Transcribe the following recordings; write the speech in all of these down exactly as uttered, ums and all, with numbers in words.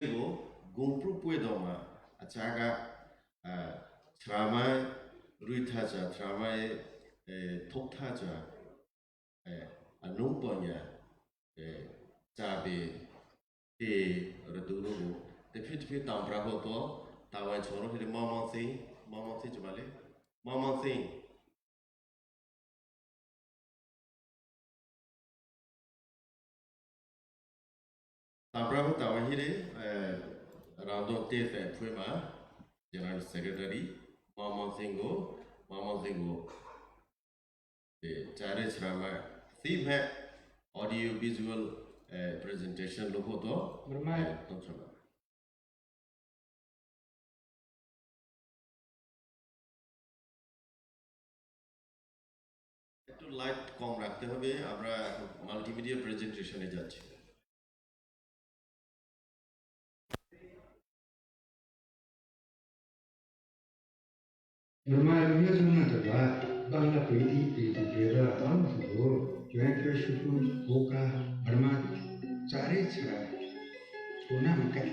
Go, gungpru puedoma, achaka, a, tramai, ruitacha, tramai, e, toktacha, e, anumpoña, e, chabe, e, radurugu, te phi te phi tampra hoto, tawa choro hiri mama thing, mama thing chumale, mama thing. Tampra hotawa hiri, e, rando te te phuema, General Secretary, mama thingo, mama thingo. E, chare chrama, theme, audio visual, e, presentation lo hoto, Brahma. E, to chama. একটু লাইট কম রাখতে হবে, আমরা এখন মাল্টিমিডিয়া প্রেজেন্টেশনে যাচ্ছি। Mama, Romeo Jonathan ba, Bangla Piti, Piti Brother, Aung Fugo, Joan Kyo Shufu, Boka, Mama, Chare Chara, Kona Maka,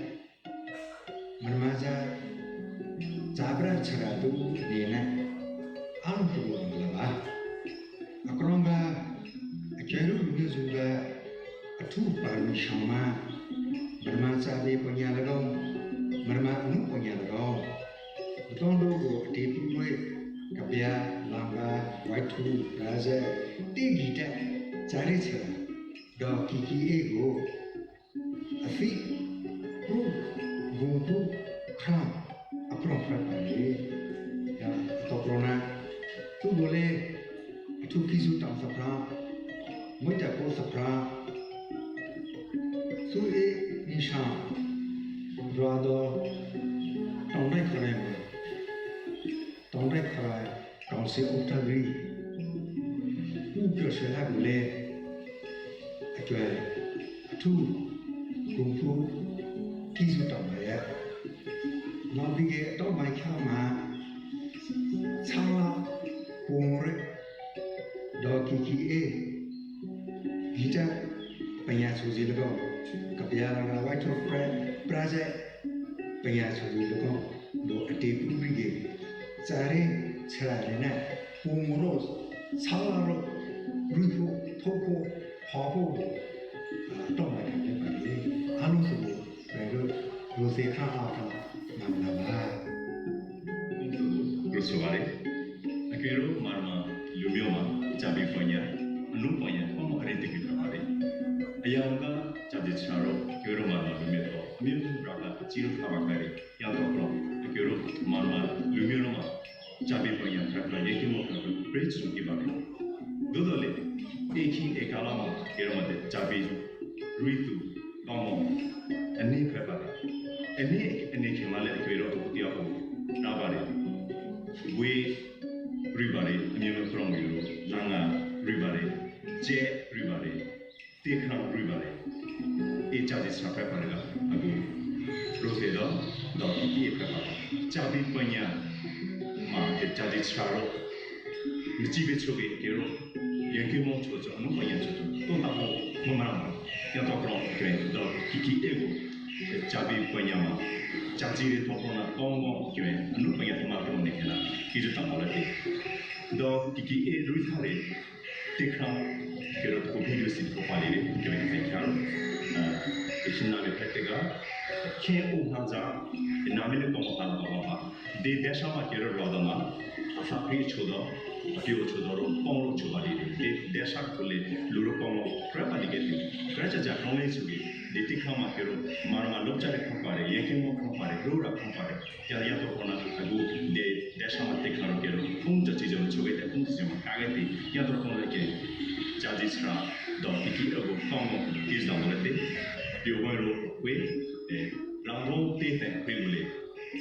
Mama Ja, Chabra Chara Tu, Nena, Aung Fugo Bangla ba, Akromba, Akeru Romeo Zuga, Athu Parmi Shama, Mama Chabe Panyalagong, Mama Anu Panyalagong, Tondo go Ate Pulue, Kapia, Lamba, Waitu, Raja, Te Gita, Chare Chara, Do Kiki Ego, Afi, Pu, Gumpu, Kra, Apron Fra Pare, Ya, Tokrona, Tugole, Atu Kizu Tam Sapra, Moita Ko Sapra, Su E Nisha, Rado, Tondai Korema. Tondai Kharai, Kaunse Oktagri, Ukyo Shela Gule, Akyo, Atu, Kumpu, Kizu Tambaya, Nabige Tomai Kama, Sala, Pumure, Dokiki E, Gita, Panya Suzi Lego, Kapiara Waito Praja, Panya Suzi Lego. Lo ate pū rige, tsare, tsarare na, pūmuro, sālaro, ruipo, poko, pāpo, a, toma ka te pare, alo so, pero, lo se ka a ka, na na ba. Lo so vare, akero marma, lumio ma, chabi panya, anu panya, pama arete ke pare. Ayanga, chabi tsaro, akero marma, lumio to, amio braka, chiro tabakare. Ña tokro, akero marma, lumio roma, chabi panya, krakra, yekimo, krakra, pretsu, kibakra. Dodole, eki, ekalama, keromate, chabi, ruitu, tomo, ani, krakra. Ani, ani, kemale, akero, tiapo, tabare. Gui, ruibare, amio, kromo, yuro, langa, ruibare, je, ruibare. Te kra ruibare. E chabi tsra preparega agu. Rote da, da ki e prepara. Chabi panya. Ma te chabi tsra ro. Mi chibe chobe kero. Yanke mo chocho, anu panya chocho. Tonta mo, mo marama. Ya to kro, kre, da kiki ego. Te chabi panya ma. Chabi re to kona, tongo, kre. Anu panya to ma kro ne kena. Kiri ta ma la te. Da kiki e ruitare. Te kra, kero ko video si ko pali re, ke me ke karo. Eh, e sina me pete ga, ke o ha za, e na me ne ko mo ha ba ba. De, de sa ma kero ro da ma, a fa kri cho do, a kero cho do ro, pon ro cho ba re. De, de sa ko le, lu ro pon ro, kra pa de ke, kra cha cha kron le su ge, de te kra ma kero, ma ma lo cha le kron pa re, ye ke mo kron pa re, ro ra kron pa re. Ya, ya to kona agu de, de sama te karo kero, un cha chi yo, cho ge te, un chi yo, ka ge te, ya to kona ke, cha di sra, do, ti ki, agu, kongo, ki da mo le te, yo go ro, kue, e, rando te te, kue le,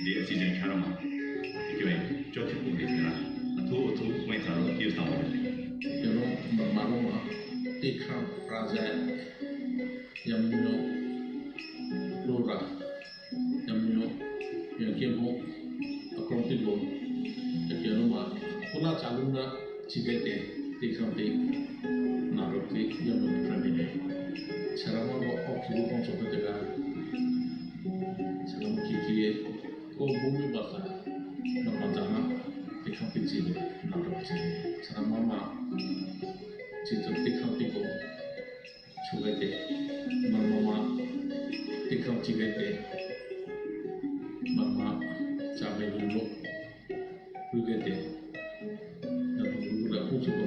de, chi yo, karama, kue, cho ti ku de, na, a to, to, kue ta ro, ki da mo le te. Kero, ma, ma ro ma, te kra, ra ja, ya mi no, ro ra. Yamio, ya kemo, a kontigo, ya kemo ma, kula chaluna, chibete, te kampe, na rote, yamio, pramene. Sarama go, o kibu konso petega. Ko bumi vata, na vata na, te khapi tsi, na khapi tsi, tsana mama, tsi tso te khapi ko, tsu vete, ma mama, te khapi tsi vete, mama, tsa ve lulo, lu vete, na lu lu la kutsu ko,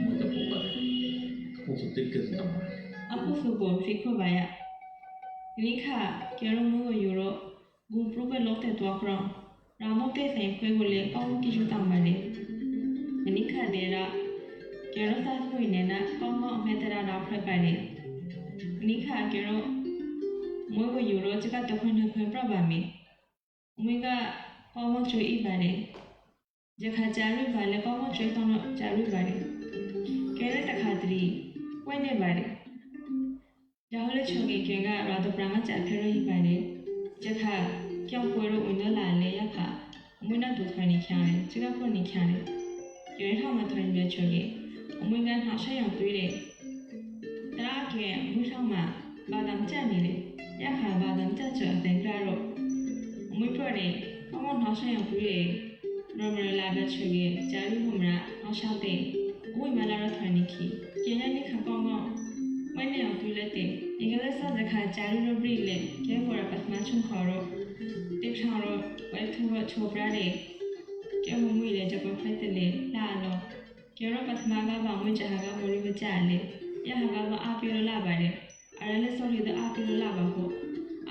mo ta popa, kutsu te ke tama. Apóstol ko, fiko vaya. Ni kha, kero mo yuro, Gumprúpe lóte tuákron, rāndon tésen fuégu lé, kóngo kiyu tanbare. Eníkha dera, kēnró sa fúine na, kóngo métera rāfraibare. Eníkha kēnró muégu yuro, tsíka tokon nākuen prábami. Muíka kóngo chu íbare. Jakha charuiba le kóngo chu ítono charuibare. Kēnré takhatri, kuénebare. Yahó le chonge kēnga rado pranga cha thero hibare. Jakha kion puero uino la le yakha. Omuina tu thoni kian le, chika koni kian le. Kēnré hama thoni le chonge. Omuinga hna shayon tuire. Tara ke muihama badam cha ni le. Yakha badam cha cho atengraro. Omui pore, omo hna shayon tuire. Romero la ba chonge, charu homra, hna shate. Ui malaro thoni ki. Kēnré ni kha kóngo. Wene o tuilete, ikalesa jakha charu ro brile, ke kora pasma chun koro. Te khan ro, wai thun ro choprare. Ke ho muile jako fetele, la lo. Ke ro pasma ga ba mui jaha ga mori vajale. Ya ha ga ba apiro la bare. Ara le sorido apiro la ba ho.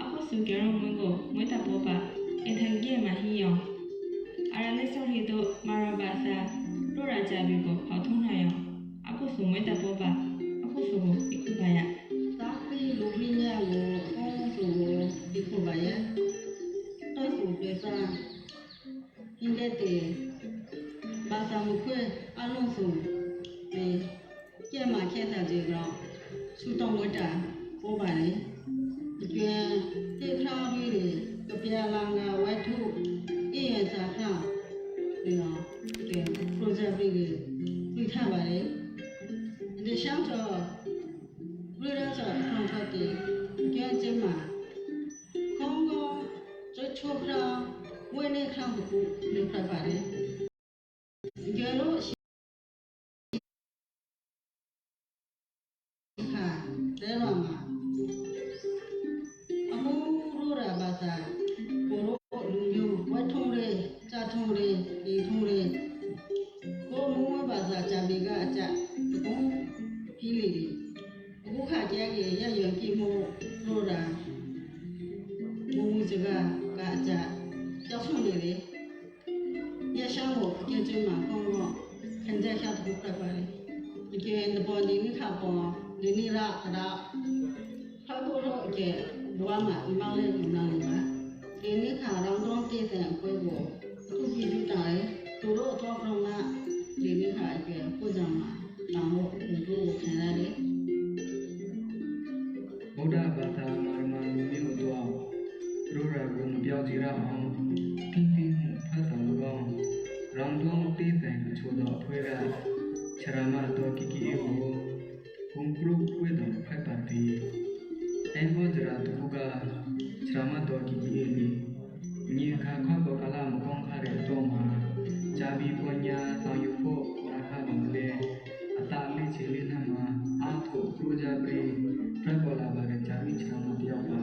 Apo su ke ro muingo, muita popa. E thagie ma hiyo. Ara le sorido mara ba sa. Rora jabi ko, ha thun hayo. Apo su muita popa. Apo su ho, ikubaya. Tākui lūkui ña ngū ʻoʻon sū ngū i kū vāyé. Tō sū pē sā. Hingé tē. Vāsā mukue ʻalun sū. Pē. Kié ma kié sā jē grō. Sū tō ngū tā. Kū vāyé. Kié. Tē krā rui rē. Ka pia langa wai tū. I e sā krā. Rē o. Kié. Kū jā rui rē. Rui tā vāyé. Rē shāng tō. Rui rā sā kōng kō tē, kié jē ma. Kōngo, jē chō krā, wene krā buku, le krā vāre. Kié ro shi kā, re rā ma. Amu ro rā vāsā, ko ro lu ñu, wai thōng re, cha thōng re, i thōng re. Ko mu vāsā cha bi ga cha, ko ki li li. Ko kha kia ke ya yo ki mo ro ra. Mo mu cha ga ka cha. Cha su ni re. Ya sha mo ke chu ma ko mo. Kan ja sha tu ka pa re. Ke en po ni ni kha po. Ni ni ra ra. Kha ko ro ke. Bua ma i ma le ku na ni ma. Ke ni kha rang dong te sen ko ko. Ku ki ju ta e. Tu ro to ko ma. Ke ni kha ke. Ku ja ma. Namo ʻuntru ʻo Hēnare. Oda vata marama lumi o toa. Rura ko mutiao tira o. Tintin mu pata lo. Rando ti teng choda puera. Charama to kiki o. Kumpru puedo pepati. Engo jera tukuka. Charama to kiki ni. Ni ka koko kala mo kong kare toma. Jabi ponya tayupo raka bamle. Ata li chili nama. Ato kru jabri. Prekola bare jabi chama tiapa.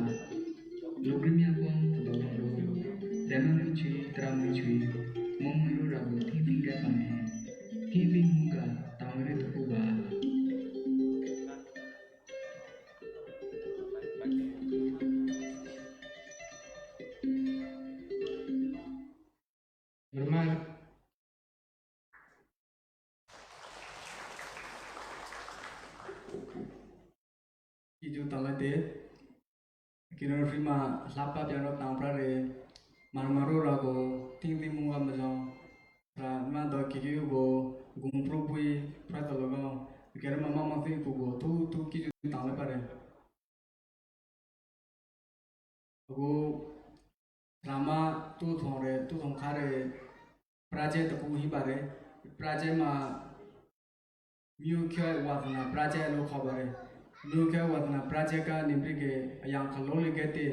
Lugrimia pon todoro. Dema muchui, tra muchui. Momuru rabu titi kapane. Titi muka tamare tukuba. Normal. Kiyu tamate. Kino rima lapa piano tampra re. Marmaru rago. Ting ting munga majon. Pra ma do kikiu go, gum prubui, pra tologo, kere mama ma fi pugo, tu, tu kiyu tang le pare. Ago, rama, tu thong re, tu thong kare, praje taku hi pare, praje ma, miu kyo watna praje lo kho pare, miu kyo watna praje ka nimbri ke, ayang kalo le ke te,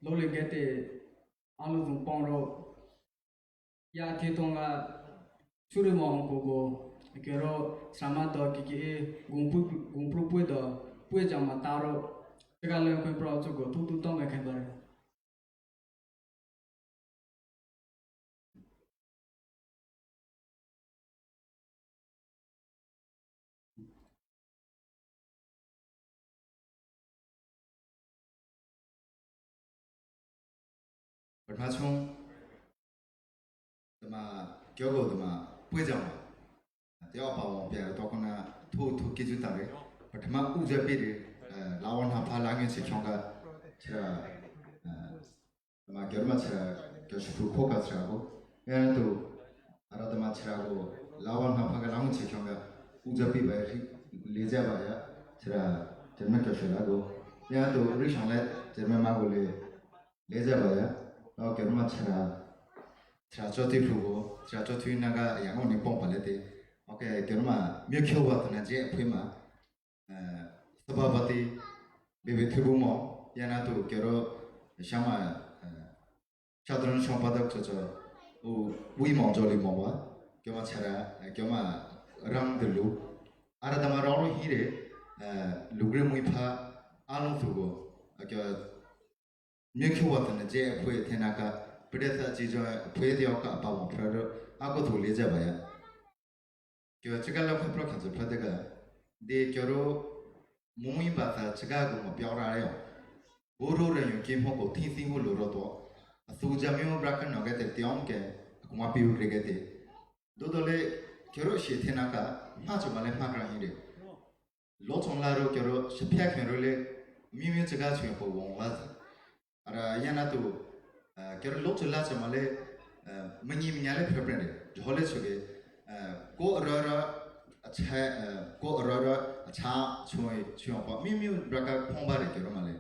Loli gete alu dun pon ro ya ti tonga suri mo ko ko kero sama to kiki gumpu gumpu puedo pueja mataro. Tega le ko pro to ko tu tu tonga ke bare. Pratma chung, tama kyogo tama puejama. Te opa mo pia to kona tu tu kizu tare. Pratma uja piri, eh, lawan hapa langin se kyonga, tira, eh, Tama kero ma tira kero shifu koka tira ko. Yana tu ara tama tira ko lawan ma paka lamu tira kyonga uja pi ba ri leja ba ya tira tira ma kero shira ko. Yana tu ri shang le tira ma ma ko le leja ba ya. Lawa kero ma tira tira cho ti fu ko tira cho ti naga ya ngo ni pon pa le te. Ok, kero ma myo kyo wa tana je pui ma. Eh, Sabapati, Bebe Tubu mo, yana tu kero shama, eh, Chadran Shompada Chocho, u, ui mo joli mo wa, kyo ma chara, eh, kyo ma rang de lu. Ara dama roro hire, eh, lugre mui pa, alon tugo, eh, kyo myo kyo wa tana je, pue tenaka, pede sa jijo, pue de oka, pa mo, prado, ako tu le jabaya. Kyo chika la phe pro kyanzo phe de ka. De kyo ro mui ba ta chika gu mo pyao ra yo. Uru re yo ki mo ko ti ti hu lo ro to. A su ja mi mo bra ka no ke te tiong ke. A kuma pi u re ke te. Do do le kyo ro shi te na ka. Ma cho ma le ma ra hi re. Lo chong la ro kyo ro shi pya kyo ro le. Mi mi chika chu ko wong la. Ara yana tu, eh, kero lotu la cha male, eh, mangi minya le preprende, johole chuge, eh, ko rara, a cha, eh, ko rara, a cha, chui, chui pa, mi mi braka pomba re kero male.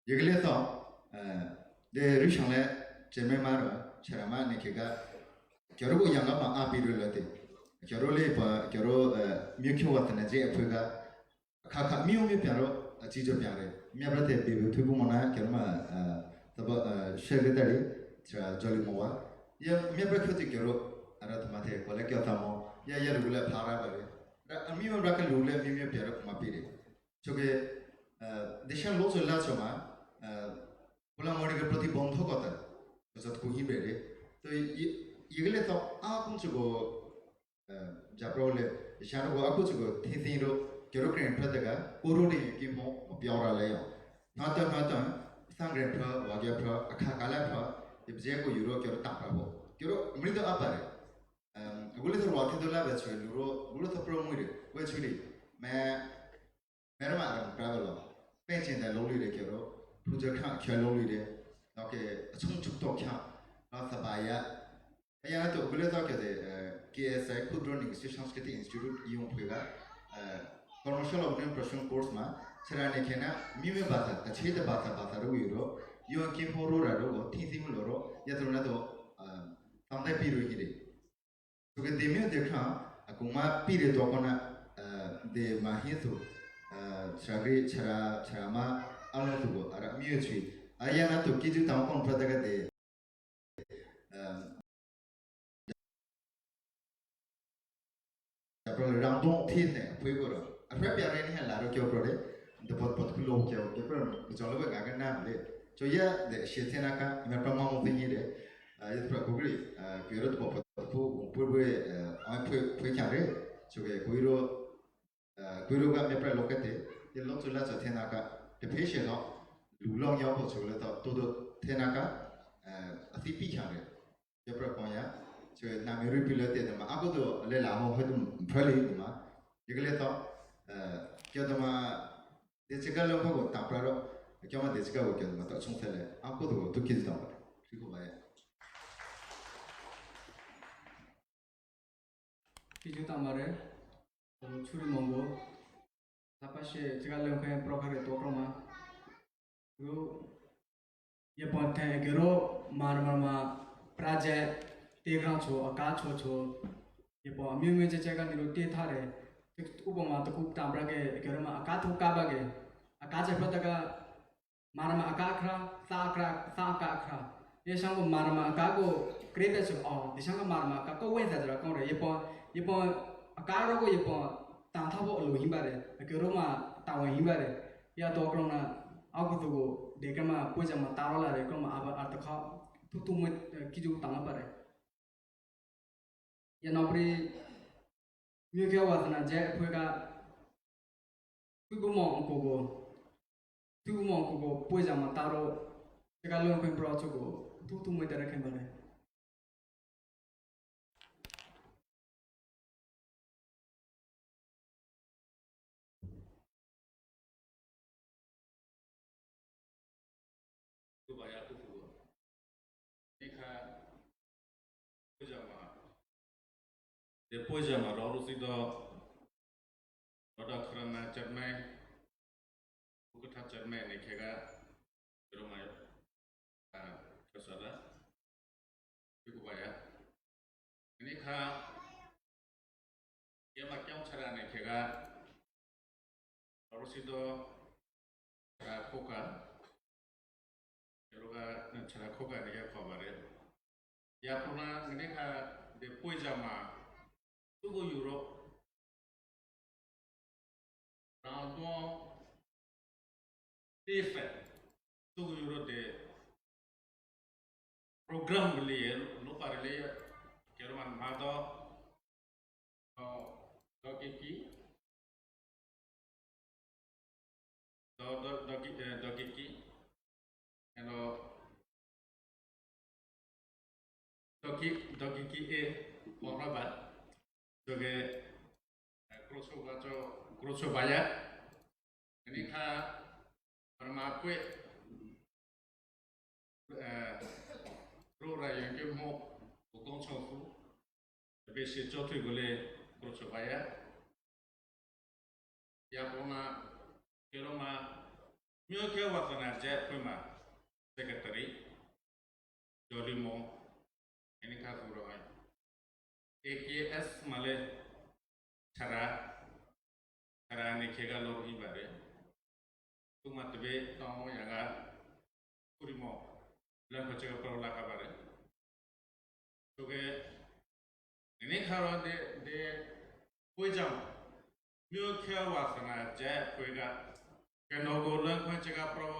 Yegele to, eh, de rishang le, cheme mara, cherama ne kega, kero go yanga ma api re late. Kero le pa, kero, eh, mi kyo wa tana je pega, Kaka miu miu piaro, a chicho piare. Mia brate bibu tubu mona, kero ma, a, taba, a, secretary, tra joli mowa. Ya, mia brate kero, ara tamate, kola kyo tamo. Ya, ya lule para bare. Ra, a miu braka lule, miu miu piaro kuma pire. Choke, a, desha lo so la choma, a, kola mori ke protibondhokota. Kosat kuhi bere. To, i, i, igele to, a kun chugo, Eh, japrole, shano go aku chugo, thinsin ro, kero kren pra daga, uru de yuki mo, mo piora le yo. Nata, nata, sangre pra, wage pra, akakala pra, ibje go yuro, kero tapra bo. Kero, mrido apare. Em, gule to wate do la ve churi, luro, gule to pro muire, we churi. Me, Merma ram travel lo. Penchen da loli re kero. Puja kha kya loli re. Oke, chung chuk to kya. Ra sabaya. Aya to gule to ke de, eh, K S I Khudro Negotiation Sanskrit Institute yung phuga. Eh, commercial of new professional course ma. Sera ne kena, mi me bata, ta chete bata bata ro wiro. Yung ki horo ra ro, ti ti mu lo ro. Ya to na to, eh, tamdai pi ro hire. Tuke de miu de kran, a kuma pire to kona, eh, de mahitu, eh, chagri, chara, charama, alo tugo, ara miu chui. Aya na to kitu tamo kon pradaga de, eh, da pro randon tine, pui goro. A pre pia re ni la ro kyo pro de, de pot pot kulo kyo, kyo pro, jolo ga ga na le. Cho ya de, shie tenaka, me pro mamo de ni de. A, i pra kugri, a, kuiro to pa pu, pue pue, a, ai pue, pue kyare, chuge kuiro, a, kuiro ga me pra lokete, i lo tu la cho tenaka, de pe she no, lu long yo po chuge to, todo tenaka, a, a ti pi kyare. Yo pra konya, chuge na me ru pi lo te ma, ako do le la ho ho dum pra le ma, yo le to, a, kyo to ma, De chika lo ko ta pra ro, kyo ma de chika ko kyo ma to chung tele. A ko do tu ki do. Ri ko ba ya. Ki ju ta ma re, to churi mongo. Ta pa she chika lo ko pro ka re to pro ma. Ru Ye pon ten ekero marmar ma praje te gran cho, aka cho cho. Ye pon amiu miu che che kan ro te thare. Te upo ma to kup tam pra ke ekero ma aka to ka ba ke. Aka che pra ta ka Marama aka ākra, sa ākra, sa aka ākra. Ia shango marama aka ko kreta cho, o, di shango marama aka ko wensa jara kore. Ia po, ia po aka ro ko, ia po tanta po lo himbare. Ake ro ma tawa himbare. Ia to krona, aku tuko, de kama puja ma taro la de kama aba arta ka, tutu mo, eh, kiju tama pare. Ia nō puri miukia wasana je pueka tuku mo kuko, tuku mo kuko puja ma taro, teka lo kuen pro chuko, tutu mo tera kembare. Kuba ya kufugo. Nika pujama. De pujama ro rusido. Roda karana jarmai. Bukata jarmai ne kega. Pero mai. Ah, kasada. Kuba ya. Ini ka, ia makiau cara ne kega, lalu sido cara koka, kega cara koka ne kega kobare. Ia puna ini ka de pujama, tugu yuro, Rānton tīfen, tugu yuro de program lī, lupa lī, kero man mado, do, dogeki, do, do, doge-, eh, dogeki, eno, doge-, dogeki e, poraba, doge, eh, kroso bacho, kroso baya, ini ka, para makue, eh, ro ra yangke mo, o kong chong fu, be shi cho tui gole, kroso baya, Yapona, keroma, miuke wasana je puma, secretary, jorimo, ini ka kuro ai. A K S male, chara, chara ne kega lo ibare. Tuma tebe, tong yaga, kurimo, la ko chega pro la kabare. Toke, ini karo de, de, puejam, miu kia wasana jai puega, ke nogo lan ko chega pro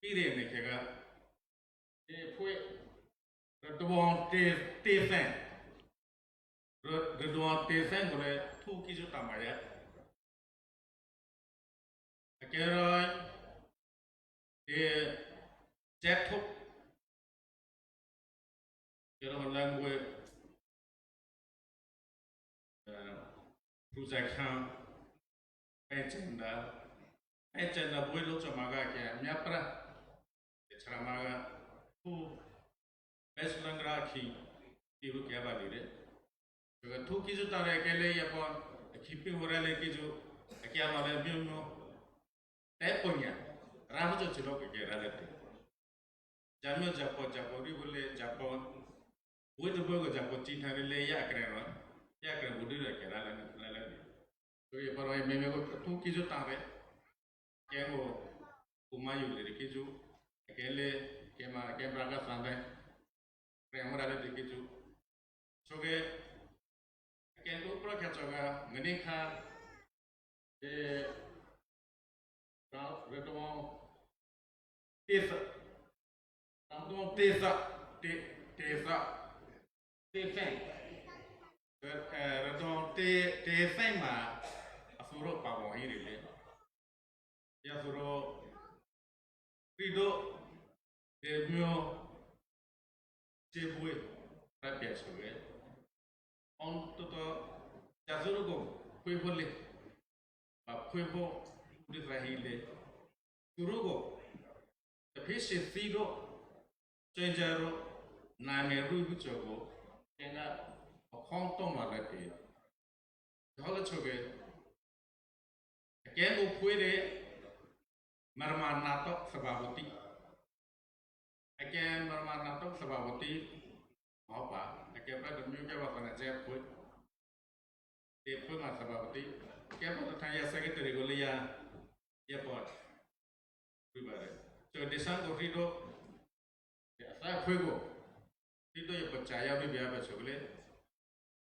pire ne kega. E pue, ratuon te, te sen. Ratuon te sen kore tu kisu tamaya. Akeroi, e, Jacob, kero langue, eh, Puzakhan, Pechenda, Pechenda, Buelo, Chamaga, ke, Miapra, Charamaga, Pu, Pes langra ki, ki hu kia ba dire. Ka tu kisu tare ke le ya pon, ki pi hu re le kisu, ki ama le miu no. Te ponya, rahu cho chilo ke ke ra le te. Jamio japo, japo ri hu le japo. Hui te bo ko japo chi tare le ya kre no. Ya kre bu ri le ke ra le, le, le. Ko ya paro me me ko tu kisu tare. Ke ngo, kuma yu le kisu. Ke le, ke ma, ke bra ka sande. Premorale dikitu. Choge, ke tu pro ke choga, ngani ka, e, ra, redomo, tesa, redomo tesa, te, tesa, tesa. E, e, redomo te, tesa ma, asuro pa mo hirile. Yasuro rido de mio chebue rapia chebue. On toto yasuro go pueblo le. Ba pueblo de Israel le. Surugo. Te pisi sido. Chenjaro name ruibu chogo. Kena okon toma le pe. Te hola choge. Ake ngu puede marmar nato sababoti. Ake marmar nato sababoti. Opa, ake pa de miu ke wa kona je pue. De pue ma sababoti. Ake pa de tanya secretary go le ya. Ya po. Pui bare. Te sá ngo rí do, te a sá fuego, rí do ya pa cha ya vi via pa chokole.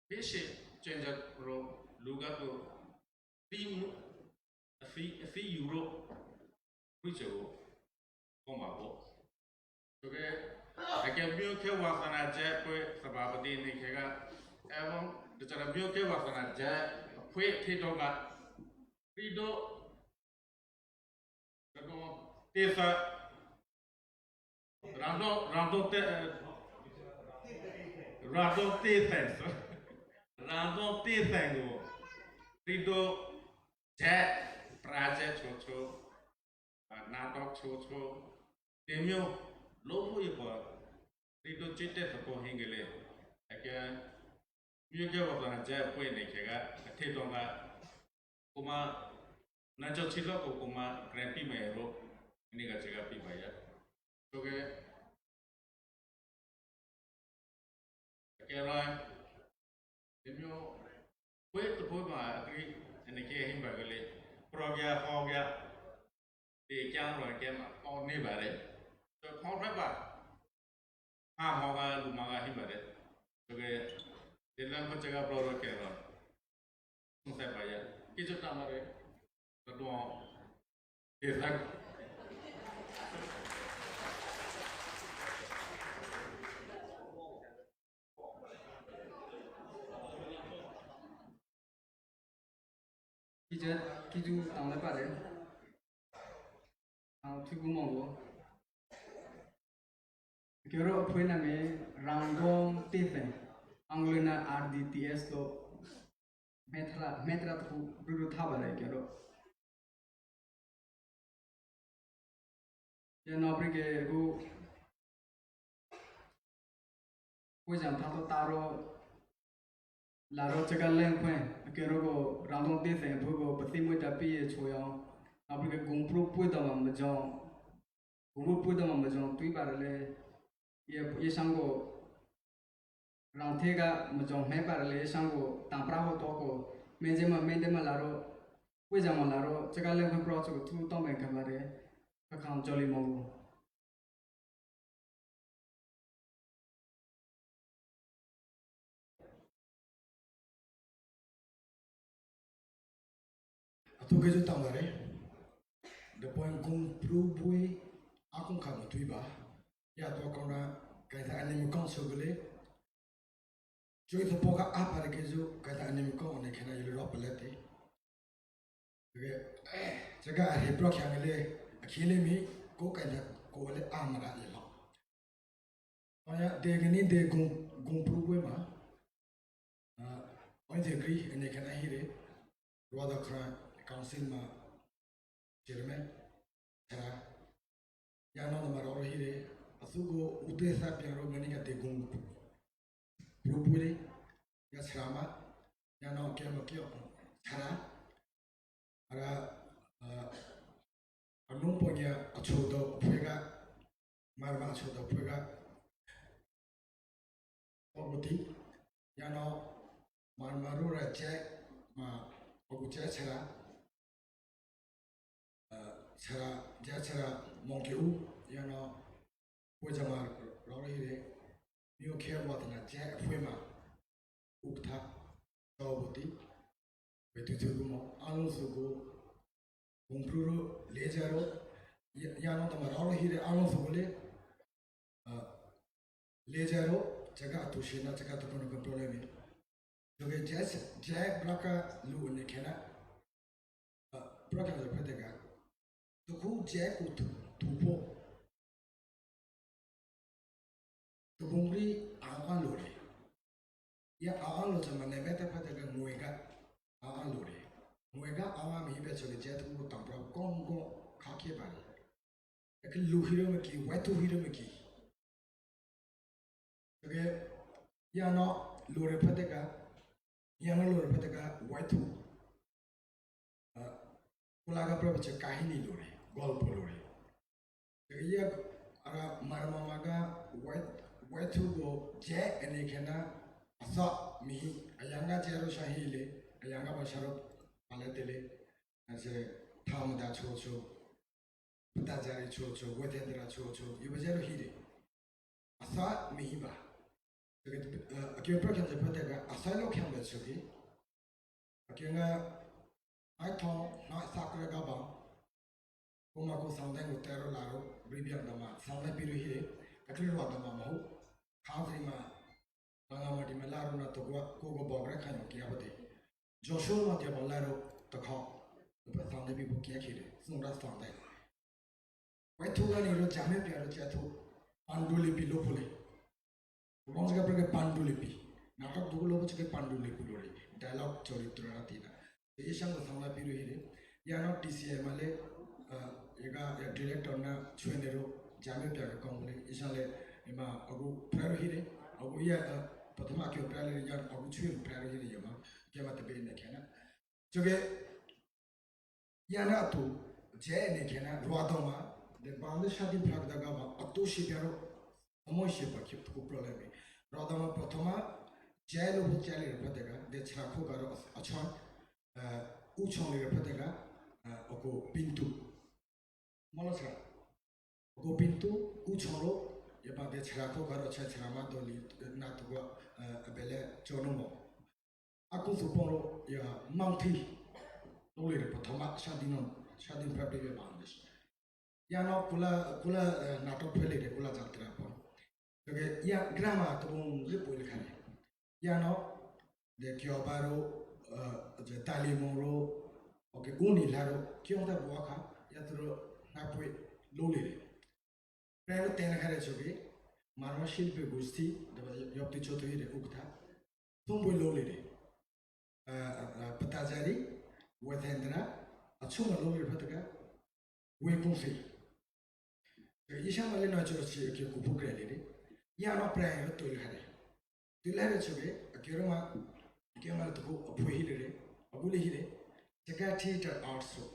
Píshi chenja ro luga ko rí mu, a sí, a sí yuro, rí che ko, ko ma ko. Choke, a ke mio ke wa sa na che, pues, sa ba pa ti ni ke ga, e, bon, de cha mio ke wa sa na che, pues, te to ga, rí do, Rānto tēsa, rānto, rānto tē, rānto tēsa, rānto tēsa ngo, rānto che, pra che chocho, a, nānto chocho, te mio, lo fu i pa, rānto che te sa ko hingele, a ke, Mio ke wa sa na che pue ne ke ga, a te to ga, kuma, na cho chi lo ko kuma, kre pi ma ero, ni ga che ga pi ba ya. Choke, a ke ra, e mio, pue to pue ma, a kri, e ne ke himba gele, pro ga, ho ga, Te kian ro ke ma, o ni ba re. To ko re ba. Ha mo ga lu ma ga hi ba re. To ke, te lan ko che ga pro ro ke ro. Sung sai ba ya. Ki cho ta ma re. To do. Te sa. Ki che, ki ju tang le pa re. Ang tui gu mong wo. Ke ro pue na me rānto tēsa. Ang le na R D T S to. Metra, metra tu ru ru ta ba re ke ro. Ya no pri ke gu Kuizan tato taro laro chaka lenkuen, a ke ro ko rānto tēsa pu ko pa ti mo ta pi e cho ya. A pri ke gung pru pui ta ma ma jon. Gung pru pui ta ma ma jon tui ba re le. Ye, ye sang ko rānte ka ma jon me ba re le ye sang ko tan pra ho to ko. Me je ma, me de ma laro. Kuizan ma laro chaka lenkuen pro cho ko tu to me ka ba re. Ka kan joli mo. A to ke ju tang ba re. Después gung pru pui a gung ka mo tui ba. Ya to ko na ka ta ani mo kong so le. Joi to poka apa de keju kaita anime ko ne kena yulu ro pelete. Ke, eh, chaka a he pro kya ngele, a kile mi, ko kaita ko le amara yelo. Oya, de gani de gung, gung pru ma. Ah, oi de gri, ene kena hire. Rua da kra council ma chairman, chara. Yano na mara oro hire, a su go ute sa pian ro mani ka te gung pru pure, ya chara ma, yano ke ma kio, chara. Ara, a, a nung po nya a cho do pue ga, mar ma a cho do pue ga. Oguti, yano, ma, ma rura che, ma, ogu che chara, eh, chara, je chara mongke u, yano, pue jama rore hire, mio ke wa tana je pue ma, ukta, oguti, Pe tutu kumo, anu suku, kumpru ro, lejaro, ya, yano tama raro hire anu suku le, ah, lejaro, chaka atu shina, chaka tuku no problemi. Joke jes, je braka lu ne kena, ah, braka le petega. Tuku je ku tu, tupo. Tubungri awa lore. Ya awa lo chama ne bete pete ke muega awa lore. Muega awa mi be chole jet mu tampra kongo kake bari. Ek lu hiro me ki, wetu hiro me ki. Ke ya no lore pete ka, ya no lore pete ka wetu. Ah, kulaga probe che kahini lore, golpo lore. Ia ara maramamaga wet-, wetu go je ene kena asa mihi ayanga jero shahile, ayanga basharo paletele, ase tamu da chocho. Putazari chocho, Wetendra chocho, yubajaru hire. Asa mihiba. Teke, eh, akiwa pra kianza pateka, asa lo kianza choki. Akiwa nga, ai to, na sakura gaba. Kuma ko saundae ngutero laro, bribian dama, saundae piru hire, kakri rua dama mahu. Kaunzri ma, Tanga mati me laro na tokua, koko bogre kanyo kia bate. Joshua ma kia ba laro tokha. Upa tande bi bu kia kire, sungra tande. Wai tu gani ro jame pia ro jatu. Pandulipi lo pule. Ubang sika preke pandulipi. Natok tu lo chike pandulipi lo re. Dialogue chori tura tina. Te ishan ko samla piru hire. Yano T C M le, ah, ega, ya director na chuenero, jame pia ka kongre. Ishan le, ema, agu prero hire. Agu ya, ah, patama kyo prero hire, yan agu chuen prero hire yama. Kema te be ne kena. Choke, yana tu, je ne kena, ruadoma, de bande shadi prak daga ba, atu shi piaro, amo shi pa kyo tuku problemi. Ruadoma patama, je lo bu je le patega, de chako garo achan, eh, uchon le patega, eh, oko pintu. Mono chara. Oko pintu, uchon ro, ya ba de chara ko garo cha chara ma do li, eh, na to gua, eh, abele chono mo. Aku su poro, ya mauti. Lo le patama, shadi no, shadi pra bebe bandes. Ya no, kula, kula, eh, na to pele de kula jatra po. Oke, ya grama to bun le po le kare. Ya no, de kiobaro, eh, de talimoro, oke, uni laro, kionda buaka, ya tro napue lolire. Prego tena kare choke, marwa shilpe gusti, de yopti choto ire ukta, tumbue lolire. Eh, eh, eh, Patajari, Wetendra, achuma lolire pataka, Wekunsi. Isha male no cho chi ke kupu kreliri. Ya no pra ro to ilhare. To ilhare choke, akero ma, akero ma tuku apu hilire, abu le hire. Chaka theater arts ro.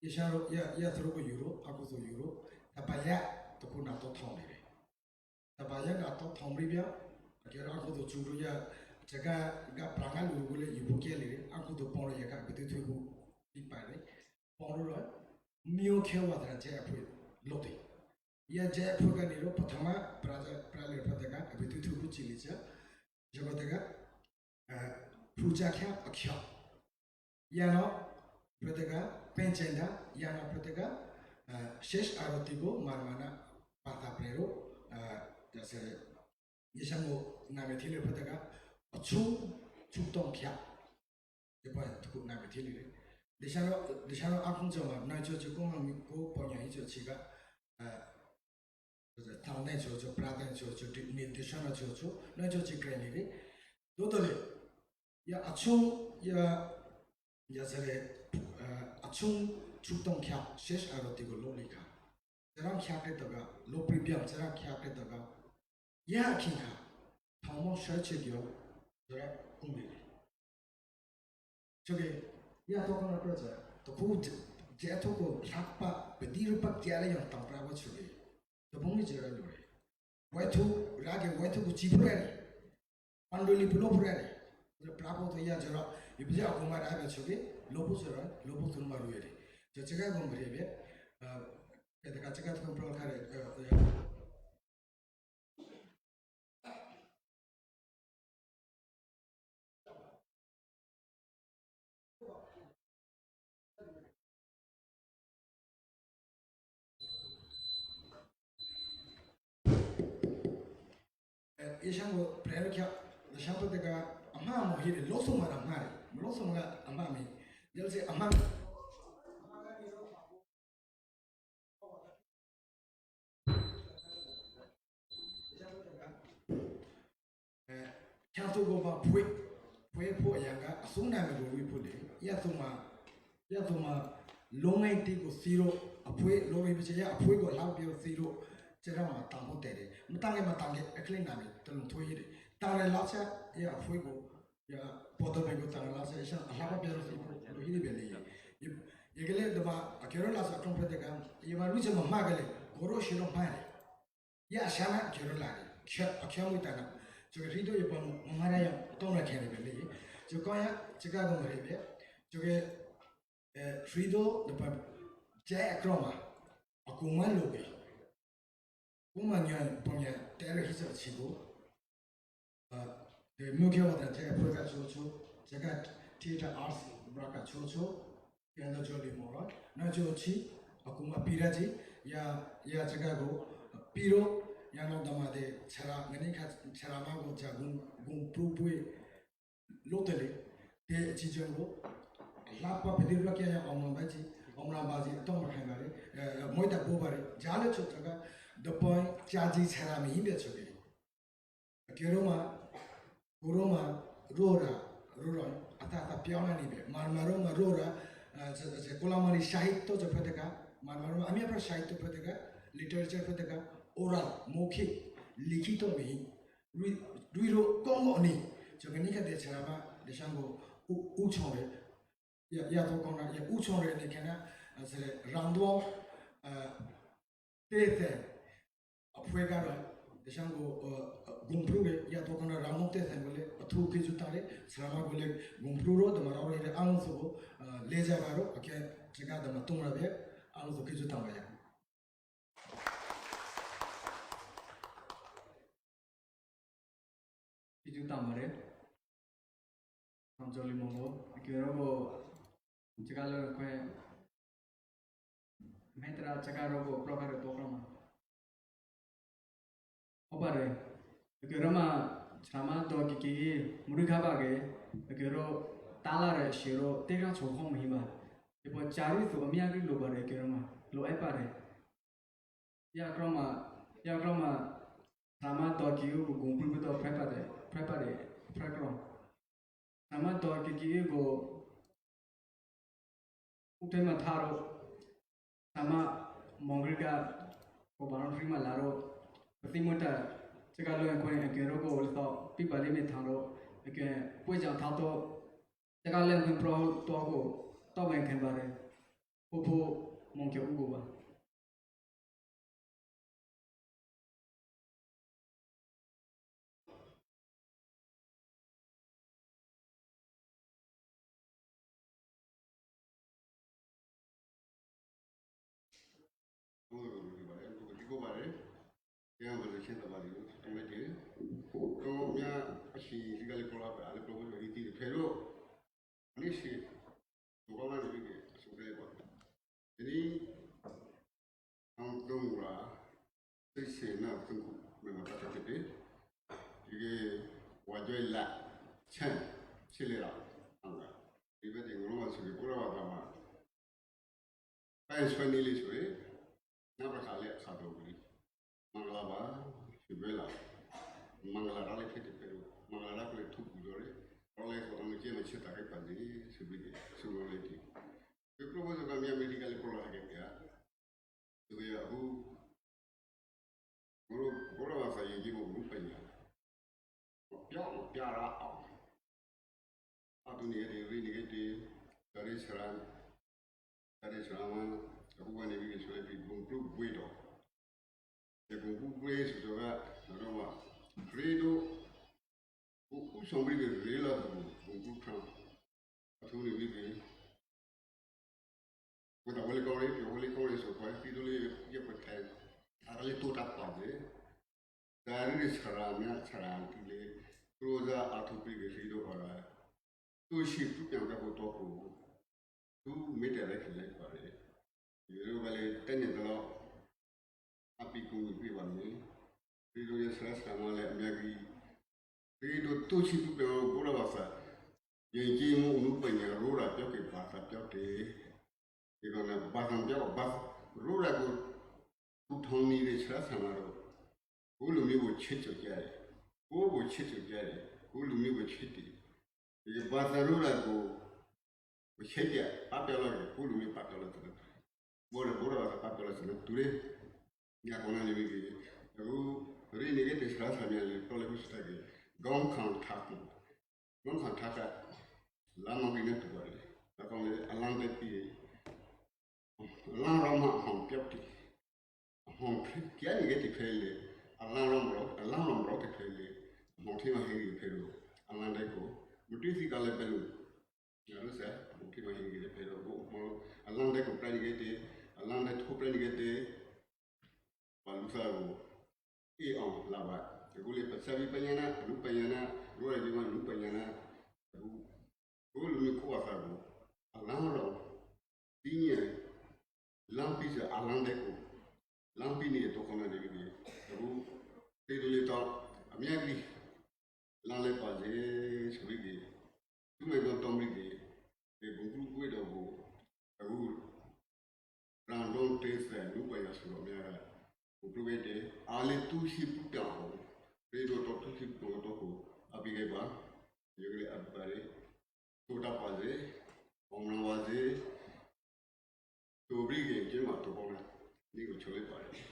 Isha ro, ya, ya tro ko yuro, aku so yuro. Tapaya, tuku na to thonire. Tapaya na to thonri bia. Akero aku to churu ya, chaka ga pranga luru le yubu kelire, aku to poro ya ka, betu tubu, ipare. Poro ro, mio ke watra je apu lote. Ya je apu ka ni ro patama, pra, pra le pataka, abitu tu kuchilicha, je pataka, eh, puja kya, akya. Ya no, pataka, penchenda, ya no pataka, eh, shesh aroti ko, marmana, pata prero, eh, ya se, ya shango, na me tile pataka, achu, chu tong kya. Depois, tuku na me tili re. Desharo, desharo akun joma, na cho cho ko ma mi ko ponya hi cho chiga, eh, tau ne cho cho, prata ne cho cho, di, ni deshana cho cho, na cho chi kreni re. Dodole, ya achung, ya, ya sare, eh, achung chutong kya, shesh aroti ko lo lika. Serang kya ke taga, lo pribiam serang kya ke taga. Ya kinga, tamo shai che gyo, dora kumiri. Choke, ya toko na praja, toko je, je toko lakpa, pediru pa kiara yang tampra wa choke. Topong ni jera lore. Waitu, rage, waitu ku chipurari. Pandoli pulo purari. Prapo to ya jera, ibu ja kuma rage choke, lopu jera, lopu tun maru ere. Jachaka gombrebe, eh, kata kachaka tun pro kare, eh, eh, Eh, ishango prero kya, ishango teka, ama mo hire, loso mara mare, loso mara ama mi, yalse ama. Eh, kya to go ma pue, pue po yanga, asuna me go wi pule, ya to ma, ya to ma, longai ti go siro, apue, longai biche ya, apue go lau bio siro, chera ma tango tere, matange, matange, ekle nami, talung toire, tare lacha, ya apue go, ya, podo me go tare lacha, ya, alaba bio siro, lo hiri bele, ya, ya gele dama, akero lacha, kompre de gam, ya ma lucha ma magale, goro shiro mare. Ya shana kero lari, kya, kya muitana. Choke rido ya pon mamara ya tona kere bele. Choke ya, chika go merebe. Choke, eh, rido de pa, jaya kroma. Akuma loke. Kuma nya ponya tere hisa chiku. Te muke wata te pweka chocho, te ka tita arts braka chocho, yanda joli mora, na chochi, akuma piraji, ya, ya te ka go, piro, ya no dama de chara, ngani ka chara mango ja gun, gun prupui, lotele, te chijengo, lapa pedir la kia ya omra baji, omra baji, toma kangare, moita bobare, jale chotaga, the point, jaji chara mi hinde choke. Keroma, kuroma, rora, rora, ata ata piona nibe, marmaroma, rora, se, se kolamari sahitto je peteka, marmaroma, ami apra sahitto peteka, literature peteka, oral, mokhi, likhito mi, Rui-, ruiro kongo ni, choke nika de charaba, de shango, u-, uchore. Ya, ya to kona, ya uchore ni kena, a, sere rando, a, tete, a, phuegaro, de shango, a, a, gumpruge, ya to kona rando tete ngole, a, tu ke jutare, sarama gole, gumpruro, de mararo, de anso, a, leja garo, a, ke, chega de matumra be, anso ke jutamba ya. Kitu tamare. Tamcholi mongo. Kirogo. Chakalo kue. Metra chakarogo proka re pokroma. Opare. Kiroma chama to kiki muri kabage. Kiro talare shiro tega chohom hiba. Tipo charu tu miagri lo bare kiroma. Lo epare. Yakroma, yakroma, rama toki ugu gumpulbuto prepare, prepare, prekro. Rama toki ki ugu utema taro, rama mongriga, ko baron rima laro, pati muta, chega lo en kuen en kero go ulto, pipa lime taro, en kuen puejan tato, chega lo en kuen pro togo, togo en kuen bare, popo monke ugu ba. Ko mia ashi rika le kola pe, ale kobo iti, pero ani shi, ko kola ni ke, so ke ba. Ini, ang dong la, sisi na tungku, me ma ta te te. Ike, wa joi la, chan, chile la, anga. Ibe de ngolo ma su ke kola wa ta ma. Kai sueni li sue, na pra kale sa to guli. Mangala ba, sibela. Mangala rale kete pero, mangala rale tuku jore. Rale ko anu je ma cheta ke pa ni, sibike, sulo le ti. Ke proposal ka mi Amerika le kola ke ya. Ke ya hu. Guru, guru wa sa ye ji mo guru pa ya. Mapia, mapia ra a. Atu ni ete, ri ni ete, tare sara, tare sara ma, aku wa ni bi ke sole pi bumbu buedo. E bumbu bue su joga, na ma, fredo, u, u sombri ke rela bumbu, bumbu tran. Atu ni bi ke. Kuta wale kore, pio wale kore so kore, pito le ye kore tai. Ara le tota pade. Dari le chara mia chara anti le. Roza atu pige rido ara. Tu shi tu pian ka ko toko. Tu mete le kele pare. Yoro vale tene dalo. Api kumi pi vane. Rido ye sara sama le miagi. Rido tu shi tu pian ko la vasa. Ye ki mo unu pa nya rura pio ke vasa pio te. Ke kona vasa pio vasa. Rura ko tu thoni de sara sama ro. Ko lumi bo che cho kia re. Ko bo che cho kia re. Ko lumi bo che te. Ke vasa rura ko Uchete, papia lo ke, pulu mi papia lo tene. Bora, bora, papia lo tene, ture. Nya kona ni mi ke. U, ri ni ke te sra sa nya le, tole ku sita ke. Gong kang tak. Gong kang tak. La ma ke ne tu bari. La kong le, alang te pi. Alang rong ma hong piok ti. Hong kia ni ke te pele. Alang rong bro, alang rong bro te pele. Hong ti ma he ke pelu. Alang te ko. Muti si ka le pelu. Nga ru sa, muti ma hingete, pero ko, mo, alang de ko prani gete, alang de to prani gete, pa lu sa ko i on la ba. Ko le pa sa bi pa yana, lu pa yana, lu ra di ma lu pa yana. Ko lu mi ko wa sa ko. A la ro. Di ni la pi sa a la de ko. La pi ni to ko na de ni. Ko te do le to. A mi a bi. Lan le pa ze suri de. Tu me don tom de. De bun kru kue do bo. Agu. Ran don te sa nu pa ya suro me ara. Bun kru de. Ale tu si puta ho. Re do to tu si puta ho to ko. Abi ge ba. Yo ge abi ba re. To ta pa ze. Om na wa ze. To bri ge ke ma to ko na. Ni ko chole pa re.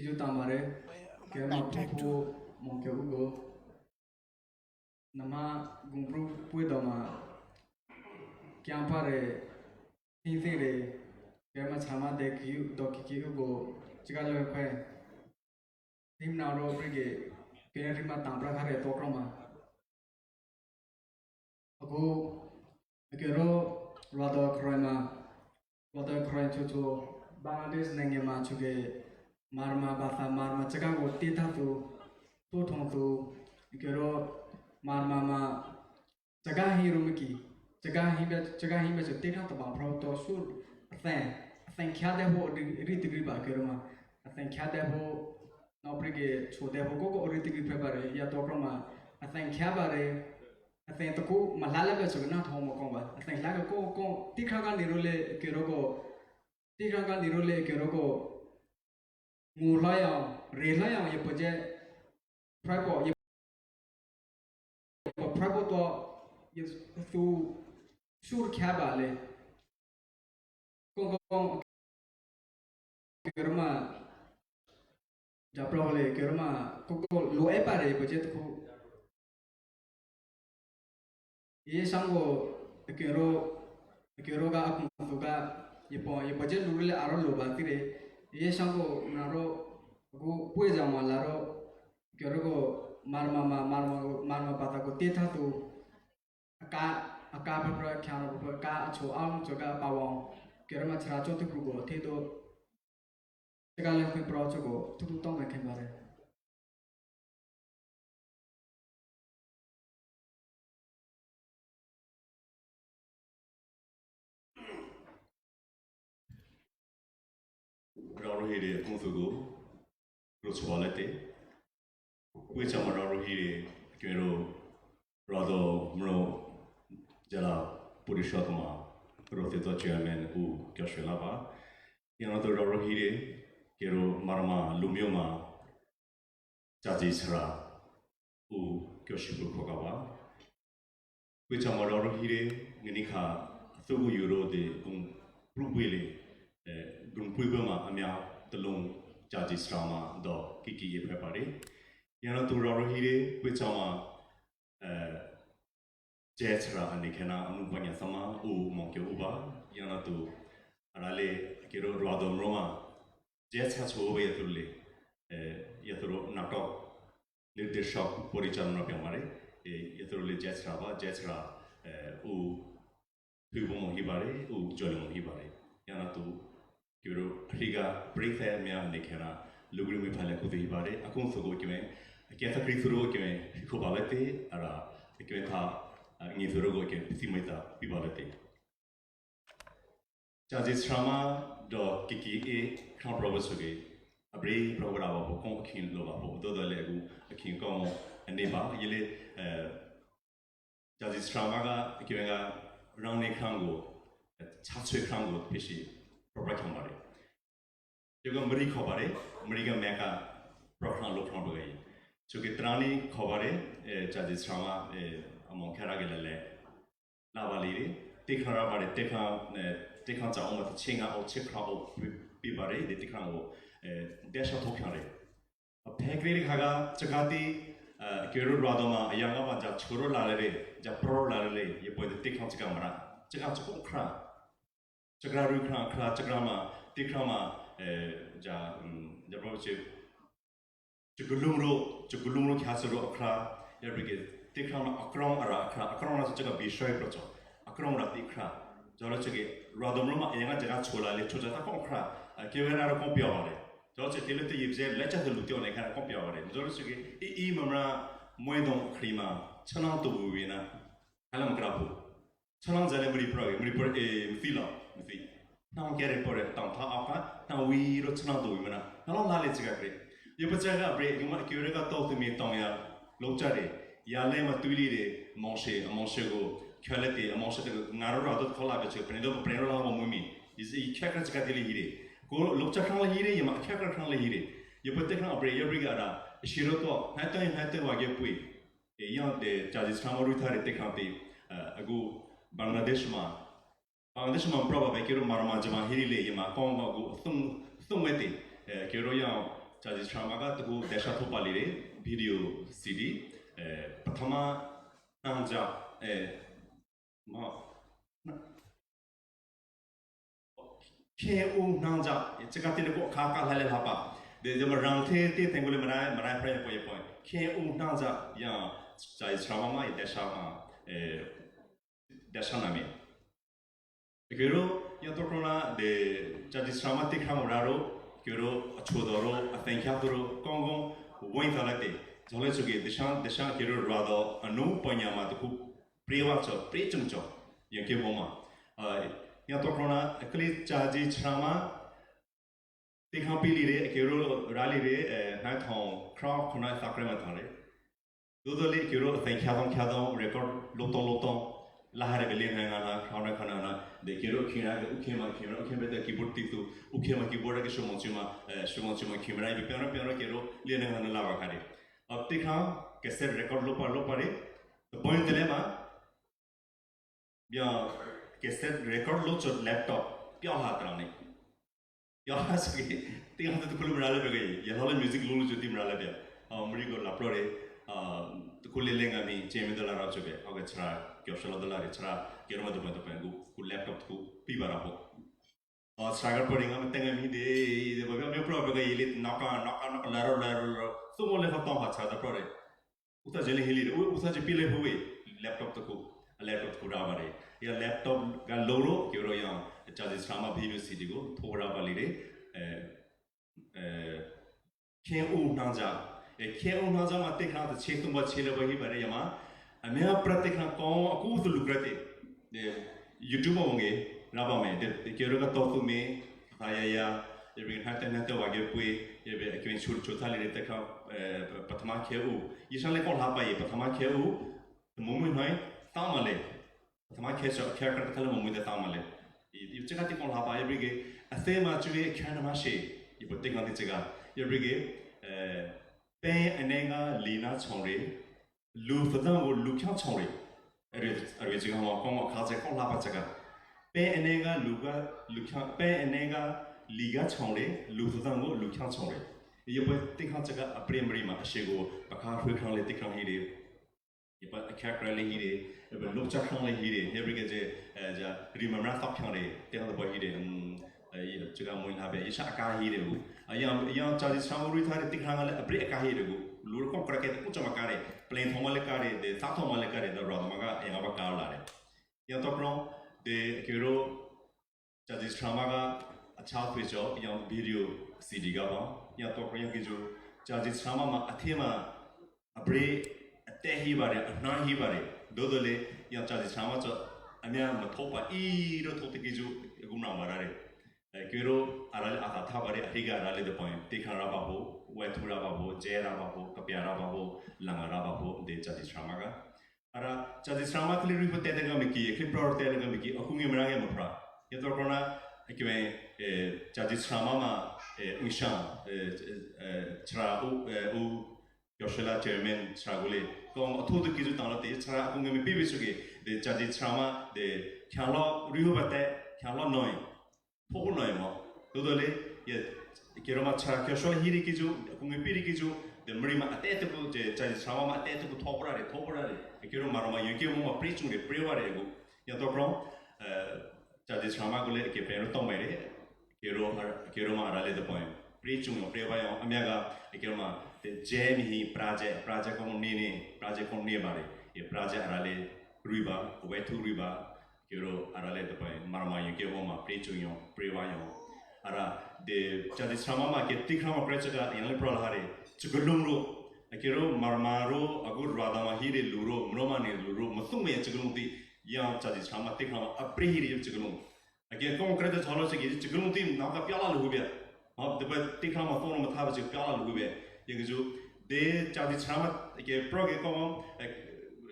Iyu tamare, ke ma pupu mo ke ugo. Nama gumpru puedo ma kiampare, hinthire, ke ma chama de ki do ki ki ugo, chika lo kwe. Himna ro brige, ke rima tambra kare tokroma. Aku, ke ro, rado kroima, rado kroin chuchu, Bangladesh nenge ma chuge, marma bata, marma chaka go tita tu, tu thong tu, ke ro, marma ma, chaka hi rumiki, chaka hi be, chaka hi be chu tita tu bang pro to sur, a theng, a theng kya de ho, ri, ri tigri ba ke ro ma, a theng kya de ho, no brige, chu de ho, go go ri tigri pe ba re, ya tokroma, a theng kya ba re, A theng tuku malala be chuk na thong mo kong ba. A theng laka ko ko ti kha ka ni ro le ke ro ko. Ti kha ka ni ro le ke ro ko. Ngu la ya, re la ya ye po je. Prai po ye po prai po to ye su sur kya ba le. Kong kong ke ro ma. Ja pro le ke ro ma. Ko ko lo e pa re po je tuku. Ye shango, e kero, e kero ga akun tu ga, ye po, ye po je luru le aro lo ba tire. Ye shango na ro, gu pue ja ma la ro, e kero go marma ma, marma, marma pata go te ta tu. Aka, aka pa pra kya no pa ka acho ang cho ga pa wang. Kero ma chara cho tu go te do. Te ga le kwe pro cho go, tu tu tong me ken ba re. Rau rohi re kung fu gu, ro chua le te. Ui chama rau rohi re, ke ro, rado mro, jala, puri shotoma, ro te to chairman, u, kyo shwe lava. Yana to rau rohi re, ke ro marama, lumio ma, Jaji sara u kyo shipu kokawa. Kue chama roro hire ngeni ka thugu yuro de gun prubile, eh, gun prubema amia telung jaji sara ma do kiki ye prepare. Yana tu roro hire kue chama, eh, Jetsara ani kena anu panya sama u mongke uba, yana tu arale kero ruado roma. Jetsa chu uba yaturu le, eh, yaturu nato, nirdesh porichal na piamare, eh, yaturu le jetsara ba, jetsara, eh, u hubu mo hibare, u jole mo hibare. Yana tu Kiuru riga prīfe mea nikena luguri mi pale kutu hibare, akun sugu kime, kieta kri suru kime, kubalete, ara, kime ta, ngi suru ke simeta pibalete. Jaji sara ma do kiki i kan probo sugi, abri probo raba po kon kin lo ba po, do do le gu, kin komo, neba, yele, eh, Jaji sara ma ga, kime ga, rang ni krango, chatsue krango, pisi, propa kambare. Yoga mri kobare, mri ga meka, prohran lo kran bagai. Chuke trani kobare, eh, jaji sara ma, eh, amon kara ge lele. Lava liri, tikhan rabare, tikhan, eh, tikhan cha oma, chinga o chikra o pi-, pibare, de tikhan o, eh, desha tokare. Pekri ri kaga chakati, eh, kiru radoma, yanga ma ja churu lalere, ja pro lalere, ye poi de tikhan chaka mara, chaka chukra. Chakra ru kra, kra, chakra ma, tikra ma, eh, ja, mm, ja pro che, chukulumro, chukulumro kya suru kra, ya brige, Tɨkra ma akron ara kra, akron ra so chaka bishoi procho. Akron ra tɨkra. Jolo chake, rado mroma, e nga jaga chola le, choja ta kon kra. A, ke vera ro kon pia vare. Jolo chake, le te yibze, le cha te lutio ne kra kon pia vare. Jolo chake, i, i mamra, moedon krima, chana to buvina. Hala ma kra pu. Chana zale muri pro, muri pro, e, mfila, mfi. Na kere pore, tan ta aka, na wiro chana to buvina. Na lo la le chaka kre. Yo pa chaka bre, yuma, ke vera ka to tu mi ton ya. Lo chare, ya le ma tuili re, moshe, moshe go, kyalete, moshe te, ngaro ra dot kola be che, prendo, prendo la mo mumi. Is, i kyakra chika tili hire. Ko lo cha kran la hire, ya ma kyakra kran la hire. Ya pa te kran bre, ya brigada, shiro to, hata, hata wa ge pui. E, ya de, cha dis kran mo rutare te kran te, eh, agu Bangladesh ma, Bangladesh ma prova be kero marama jama hiri le yama konga gu thung, thung wete, eh, kero ya chaji shrama ga tuku desha thopa lire, video C D, eh, pathama nangja, eh, ma, na, ke u nangja, eh, chika tine ko ka ka lale lapa. De, de ma rang te, te tengule marai, marai prai po ye po. Ke u nangja ya chaji shrama ma, desha ma, eh, desha nami. Kero, ya tokrona de, chaji shrama te kamo raro, kero, achodoro, atenkyatoro, kongon, wain talate. Jole suge, deshan, deshan kero rado, anu, panyama tuku, prewa cho, prechung cho, ya ke moma. Ah, ya tokrona, kli chaji shrama, Te khan pili re, kero rali re, eh, nai thon, crowd khona sakre ma thon re. Dodo le kero, thank you, thank you, record, loton, loton. La hare bele nai ngana, crowd nai khana na. De kero, kira, de uke ma, kira, uke ma, de keyboard titu, uke ma, keyboard ke shumon chima, eh, shumon chima, kira, be piano, piano kero, le nai ngana la wa kare. Ab te khan, cassette record lopa, lopa re. The point dilemma, Bia, cassette record lo cho laptop. Bia ha tra ne. Bia ha saki. Tinga tu kulu mrale be gai. Ya lo music lo lo cho ti mrale bia. A, muri go la pro re. A, tu kulu lenga mi, che mi dola ra cho be. Oke, chara, kyo shala dola re, chara, kero ma tu pa tu pa, ku, ku laptop ku, pi bara ho. A, sagar pori nga tenga mi de, de ba mi pro ba ga ili naka, naka, naka, laro, laro, laro. Sumo le fa tong ha cha da pori. Uta je le hili, u-, uta je pile hui, laptop tuku, laptop tuku raba re. Ya laptop ga loro, kero ya, chaji shrama bhibi sidi go, tho raba li re, eh, eh, Khen u hnangja. E, khen u hnangja ma te khna ta che tumba che la ba hi ba re ya ma. A me a pra te khna kon a ku tu lu kra te. E, YouTube a nge, ra ba me, de, de ke ro ka to tu me, ha ya ya, e be ha te na te wa ge pui, e be ke ven chur chur ta le te khna, e, pa, pathama khe u. Yi shan le kon ha ba ye, pathama khe u, te mo mu hai, ta ma le. Pathama khe cha, khe ka ta le mo mu de ta ma le. I, i che ka te kon ha ba ye be ge, a te ma chu ge khe na ma she, i bo te ka te che ga, ye be ge, e, Pe ene nga li na chong re, lu fa dang wo lu khyang chong re. Are, are chi ka wa kong wa ka che kong la pa cha ka. Pe ene nga lu ga lu khyang, pe ene nga li ga chong re, lu fa dang wo lu khyang chong re. Ye pa te khyang cha ka a primary ma a she go, pa ka hui khyang le te khyang hi re. Ye pa a khyang khyang le hi re, ye pa lu cha khyang le hi re, ye ri ga je, eh, ja, ri ma mra fa khyang re, te khyang pa hi re, mm, Ai, chika mui na be, isha aka hi de u. A yang, yang chaji shrama uri thare tik hanga le, a bre aka hi de u. Lur kon kra ke, ucha ma kare, plane thoma le kare, de, sa thoma le kare, de, rod ma ga, e nga ba ka la re. Yang to kron, de, kero, chaji shrama ga, a cha thui cho, yang video C D ga ba, yang to kron, yang ki ju, chaji shrama ma, a thema, A bre, a te hi ba re, a hna hi ba re, dodo le, yang chaji shrama cho, a mia ma thopa i ro tho te ki ju, e gum na ma ra re. E, kero, a ra le a ta tha ba re, a hi ga ra le de point, te khan ra ba ho, we thu ra ba ho, je ra ba ho, kapia ra ba ho, langa ra ba ho, de chaji shrama ga. A ra, chaji shrama kli ri ho te te ga me ki, kli pro te te ga me ki, a ku ngi mra ngi ma pra. Ye to kona, e ki me, e, chaji shrama ma, e, u shan, e, e, chra u, e, u, Yoshela chairman chara gule. Ko atu tu kizu tang lo te chara ku nge mi pipi suke. De chaji chara ma de kyalo riu bate kyalo noi. Poku noi mo. Dodo le ye kero ma chara kyosho hiri kizu ku nge piri kizu. De mri ma ate tu ku je chaji chara ma ate tu ku thopra re thopra re. Kero ma roma yo ke mo ma prichung re prewa re gu. Ya to kron, eh, chaji chara ma gule ke pero tomai re. Kero, kero ma ara le de poem. Prichung yo, prewa yo, a mia ga, e kero ma, te je mi hi praje, praje kon ni ni, praje kon ni ba re. Praja ara le ruiba, uetu ruiba, kero ara le tapai marama yun ke moma prechu yon, prewa yon. Ara de jadi srama ma ke tikra ma precha ka yang le prala hare, chukulung ro, kero marama ro, agu rada ma hire luro, mroma ne luro, masung me chukulung ti, yang jadi srama tikra ma apre hire chukulung. Ake kong kreta chalo che ki chikulung ti naka piala lu hubia. Ha, te pa ti kama fono ma thaba che piala lu hubia. Ye ke ju de chadi chama ke pro ke kong,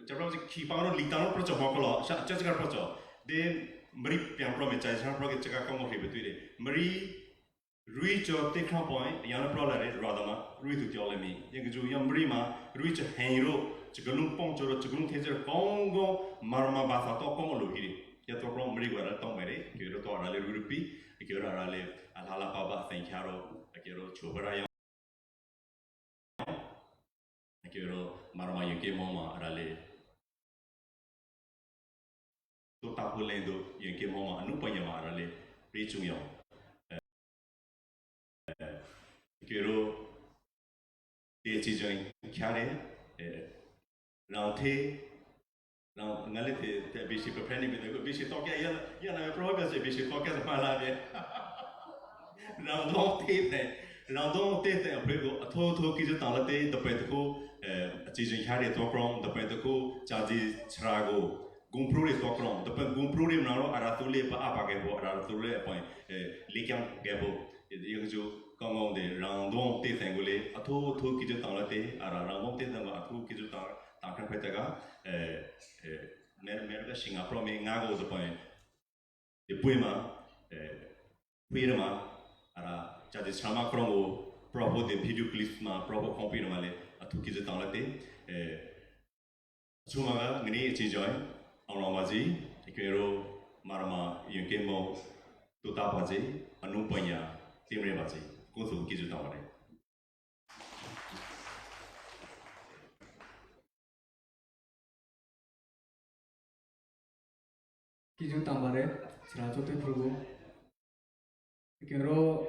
cha pro che ki pa no li ta no pro cho ho ko lo. Cha cha ka pro cho. De mari pian pro me chadi chama pro ke chaka kong ri betui de. Mari rui cho te kra poi, ya no pro la re, rada ma, rui tu tio le mi. Ye ke ju ya mari ma, rui cho hen ro, chikulung pong cho ro, chikulung te che kong go, marama ba sa to kong lu hiri. Ya to kro mri wa ra tong mai re, ke ro to ara le rurupi, ke ro ara le alala pa ba thank you ro, ke ro chu ba ra ya. Ke ro marama yu ke moma ara le. To ta pu le do yu ke moma anu pa ya ma ara le. Ri chung ya. Kero te chi join kia re, eh, rang te, rang ngale te, te bisi pe preni bisi, bisi tokia ya, ya na proga se bisi tokia sa mala de. Rang dong te te, rang dong te te a prego, a to to ki jo tala te, da pe ko, eh, chi join kia re to kron, da pe ko, cha di chrago. Gumpru re to kron, to pe gumpru re mna ro ara tu le pa apa ke bo, ara tu le pa, eh, le kyang ke bo, eh, yo ju kong kong de rang dong te teng le, a to to ki ju tang le te, ara rang dong te tang a to ki ju tang, tang kan pe te ga, eh, eh, mer mer ga sing a pro me nga go to pa, eh, pui ma, eh, pui re ma, ara cha de sama kron go, pro bo de pidu klis ma, pro bo kong pui re ma le, a to ki ju tang le te, eh, Chuma ga ngani e chi join, a no ma ji, e ke ro marama yun ke mo, tu ta pa ji, a nu pa ya, ti mre pa ji, ku su ki ju ta ma re. Ki ju ta ma re, sra cho te pru. Ikero,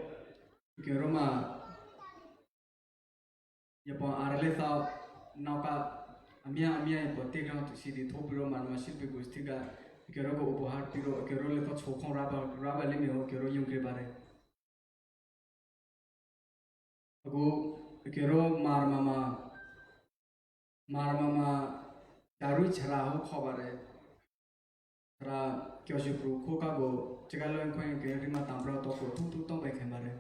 ikero ma, yapo ara le sa, nauka, amia, amia, yapo te kan tu si di topi ro ma, ma si pe gus te ka, ikero ko upo har piro, ikero le sa chokon raba, raba le mi ho, ikero yung kre bare. Ago, ikero mar mama, mar mama, daru chara ho kho bare. Ra kyo shi pru ko ka go, chika lo en kwen ke rima tam pro to ko tu tu to be khen bare.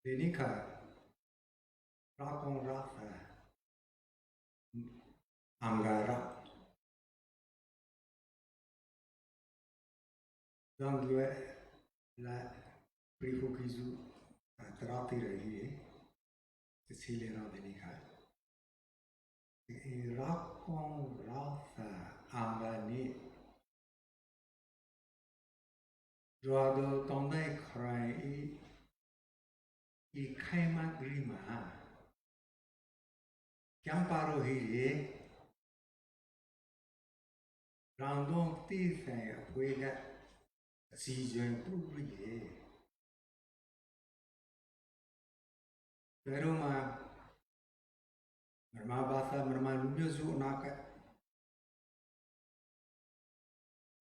Denika, rakon rasa, angara. Dangdue la prifukizu, a, trati rehie, Cecilia no denika. I rakon rasa angani. Roado tondai krai i, i kaima grima. Kiamparo hiri, randon tifen afuera, si jen pubri. Pero ma, marama basa, marama lumio su naka.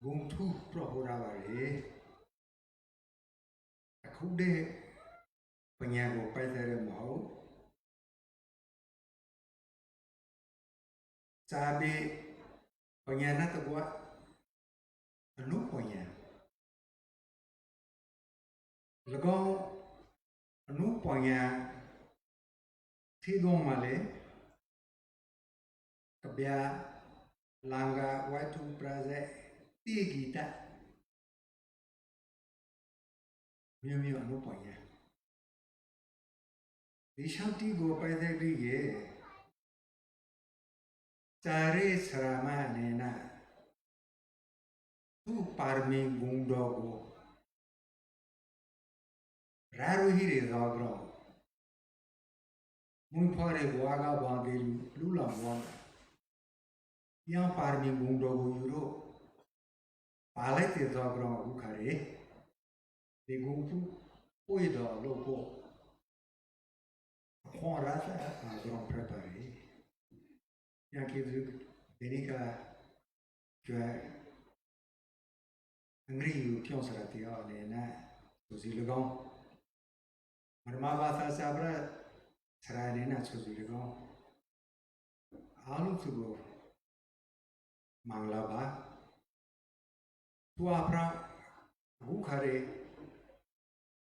Guntu prohora vare. Akude panyago paisare mau. Sabe panya na takua anu panya. Lagong anu panya tidong male kabia langa watu praze tigita. Miu miu anu panya. Di shanti go paide bige. Tare sarama nena. Tu parmi gundo go. Raru hiri dogro. Mui pare go aga bande lula wanda. Ian parmi bundou yuro. Palete do gron ukare. De gunpu uido loko. Hon rata a gron prepare. Ian ki du denika kua angri yu kion sarati o nena susi lugon. Marmaba sa sabra sara nena susi lugon. Alu tugo manglaba. Tua pra gukare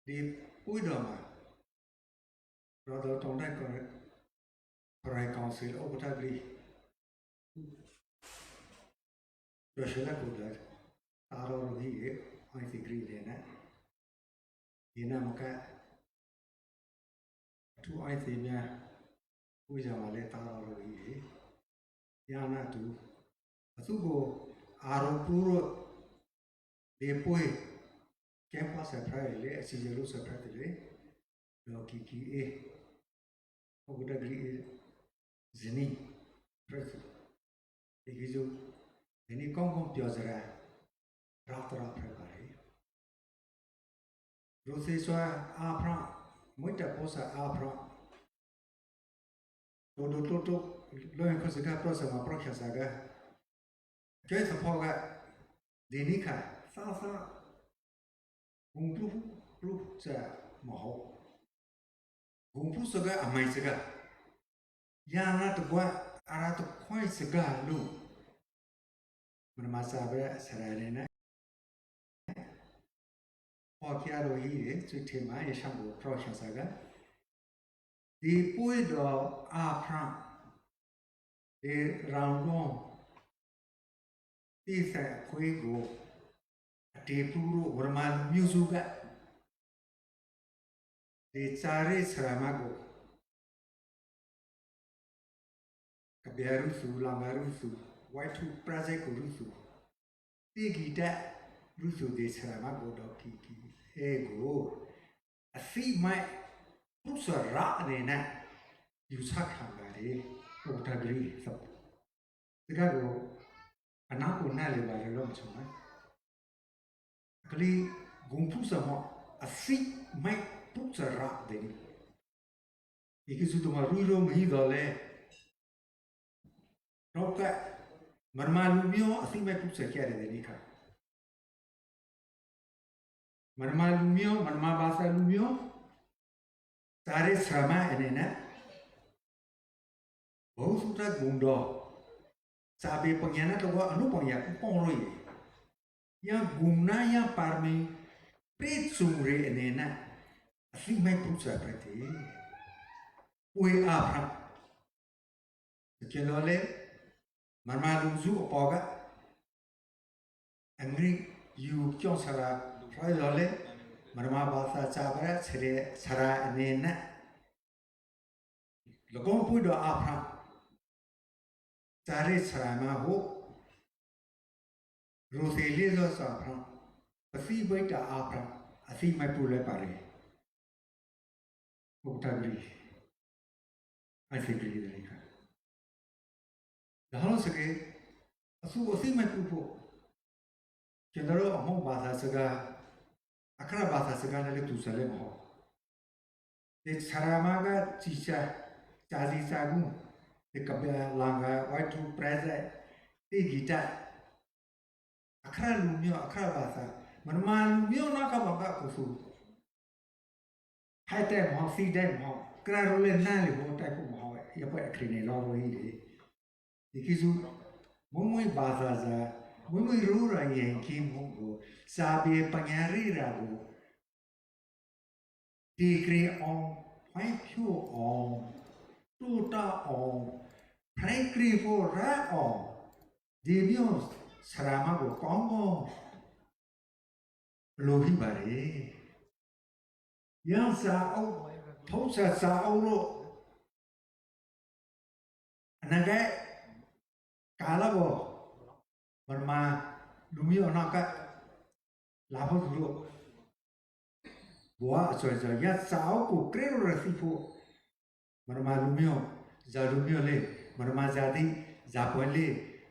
di uidoma. Rado tondai kore prai council o kutagri. Roshela kuda taro rohi e ai tigri nena. Ina maka tu ai te mia uja male taro rohi e. Yana tu. Atugo aro puro de poi kempa sa prai le, si jelu sa prai le. Lo ki ki e. O kutagri e. Zini. Prai tu. E ki ju. Eni kong kong pio zara. Ratra prai pare. Rose sua apra, muita posa apra. Todo todo lo en cosa que prosa ma procha saga. Ke sa poga denika sa sa. Gumpu pru sa maho. Gumpu saga amai saga. Yana to gua ara to koi saga lu. Mana masa bra sararena. Ho kiaro ire tsui tema e shambo procha saga. Di pui do apra. De rauno. Di sa kui go. A te puro warma miuzuga. De tsare saramago. Kabea rusu, langa rusu, waitu praze ko rusu. Tigita rusu de saramago do ki ki ego. Asi mai rusu ra ne na. Yusa kangare. Otagri sapu. Sigago, anako nale vale lo machuma. Akali gumpusa mo asi mai pusa ra deni. Iki sutu ma ruiro mi dole. Roka marma lumio asi mai pusa kiare deni ka. Marma lumio, marma basa lumio. Tare sarama enena. Bau suta gundo. Sabe pangiana to wa anu pangia ku pong roi. Ya gumna ya parmi. Petsure enena. Asi mai pusa prete. Ue apra. Ke lole, marma luzu o poga. Angri yu kion sara rai lole, marma basa chabara sere sara nena. Lokon pui do apra. Sare sara ma ho. Roseli do sapra, asi baita apra, asi mai pule pare. Oktagri, ai se gri de ka. Dahalo sake, asu asi mai pupo. Kendaro amo basa saga, akara basa saga na le tu sale mo. De saramaga chicha, chazi sagun, de kabea langa waitu preza, de gita. Akara lumio, akara basa. Manama lumio na ka banga kusu. Hai te mo, si de mo. Kara rule na li ho tai po mo. Ya pa krine lo ro i de. Ikizu, mumui basa za, mumui rura i en ki mo go. Sabi e panyari ra go. Tikri on, Paipyu on, Tuta on, Praikri fo ra on, Dimios saramago kongo, Luhibare. Yang sa au, Tausa sa au lo, Anagae, kalabo, marma, lumio naka, labo duro. Boa, so, so, ya sao ko krero rasifo. Marma lumio, za lumio le, marma zadi, za pon le,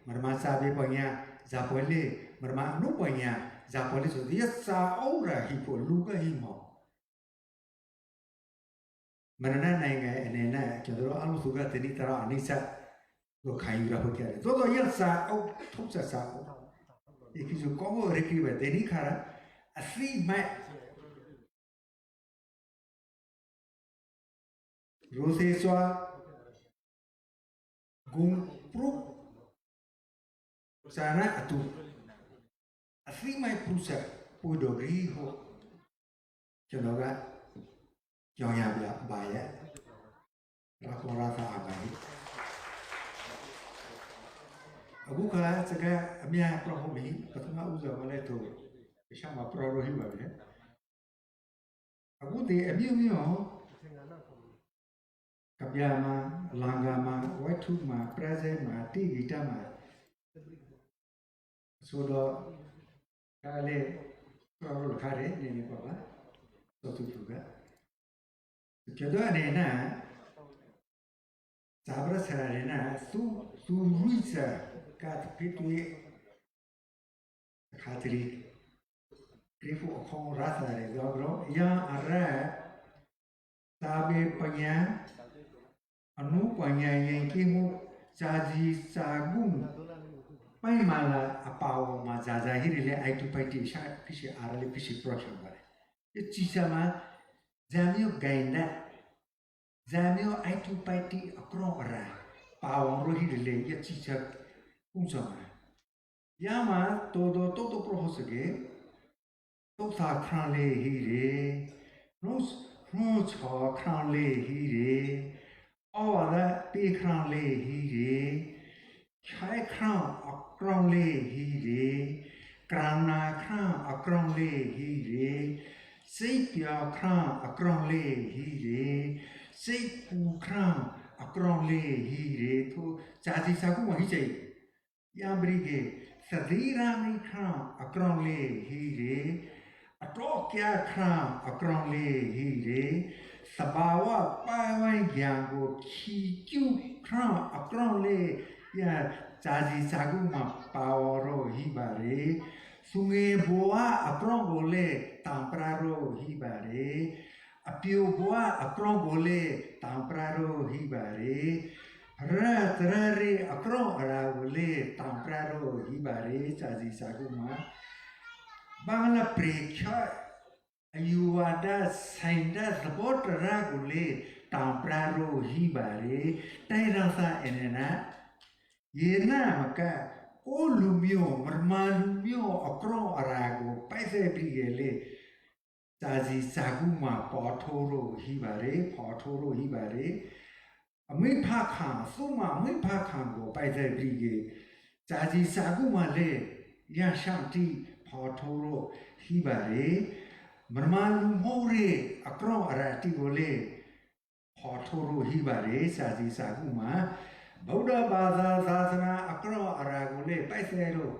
Marama Sabe Panya Zapole, marama Anu Panya Zapole so dia sa ora hipo luga himo. Marana nai nga ene na kia doro alu suga teni tara anisa. Lo kai ura ho kia. Todo ia sa o, thoksa sa o. Iki su komo rekriba teni kara. Asi mai. Rosesua gun pru sana atu. Asi mai prusa puido griho. Kionoga kioña bia baya. Rakorasa agai. Aguka tsaka amia prohomi, patama uza wale to. Shama prorohi wale. Agude amiu miu, kabiama, langama, waitu ma, praze ma, tigita ma. Sodo kale, proro kare, nene papa. Sotu tuga. Kiodo anena. Sabra sararena, su, su ruisa, kat, pitui. Katri. Krifu okon rasa re dobro. Ya ara. Sabe panya. Anu panya yang kimu. Saji sagun. Pai mala apao ma zaza hiri le aitu pai ti sha pisi ara le pisi pro shambare. Ye chisama. Zamio gainda. Zamio aitu pai ti akron ara. Pao ro hiri le ya chisa. Kunsama. Yama todo, todo prohosege. Tosa kran le hire. Nos, nos kran le hire. Awada pe kran le hire. Chai kran akran le hire. Krana kran akran le hire. Seipia kran akran le hire. Seipu kran akran le hire. To, chachi saku ma hichai. Yambrige, sadirami kran akron le hire, atrokia kran akron le hire, sabawa pawa yango kikyu kran akron le ya chazi saguma pawaro hibare, sunge boa akron go le tampraro hibare, Apiu boa akron go le tampraro hibare. Ra trare akron ara go le tampraro hibare chazi saguma. Bangla prekha ayuada sainda sabot ra go le tampraro hibare. Tairasa enena. Yena maka ko lumio, marma lumio akron ara go paisa brigele. Chazi saguma pātoro hibare, pātoro hibare. Amui pākan, suma amui pākan go paizai brige. Chazi saguma le, ya shanti pātoro hibare. Marmalu more, akron arati go le. Pātoro hibare, chazi saguma. Buddha bāza sāsana akron ara go le, paisero.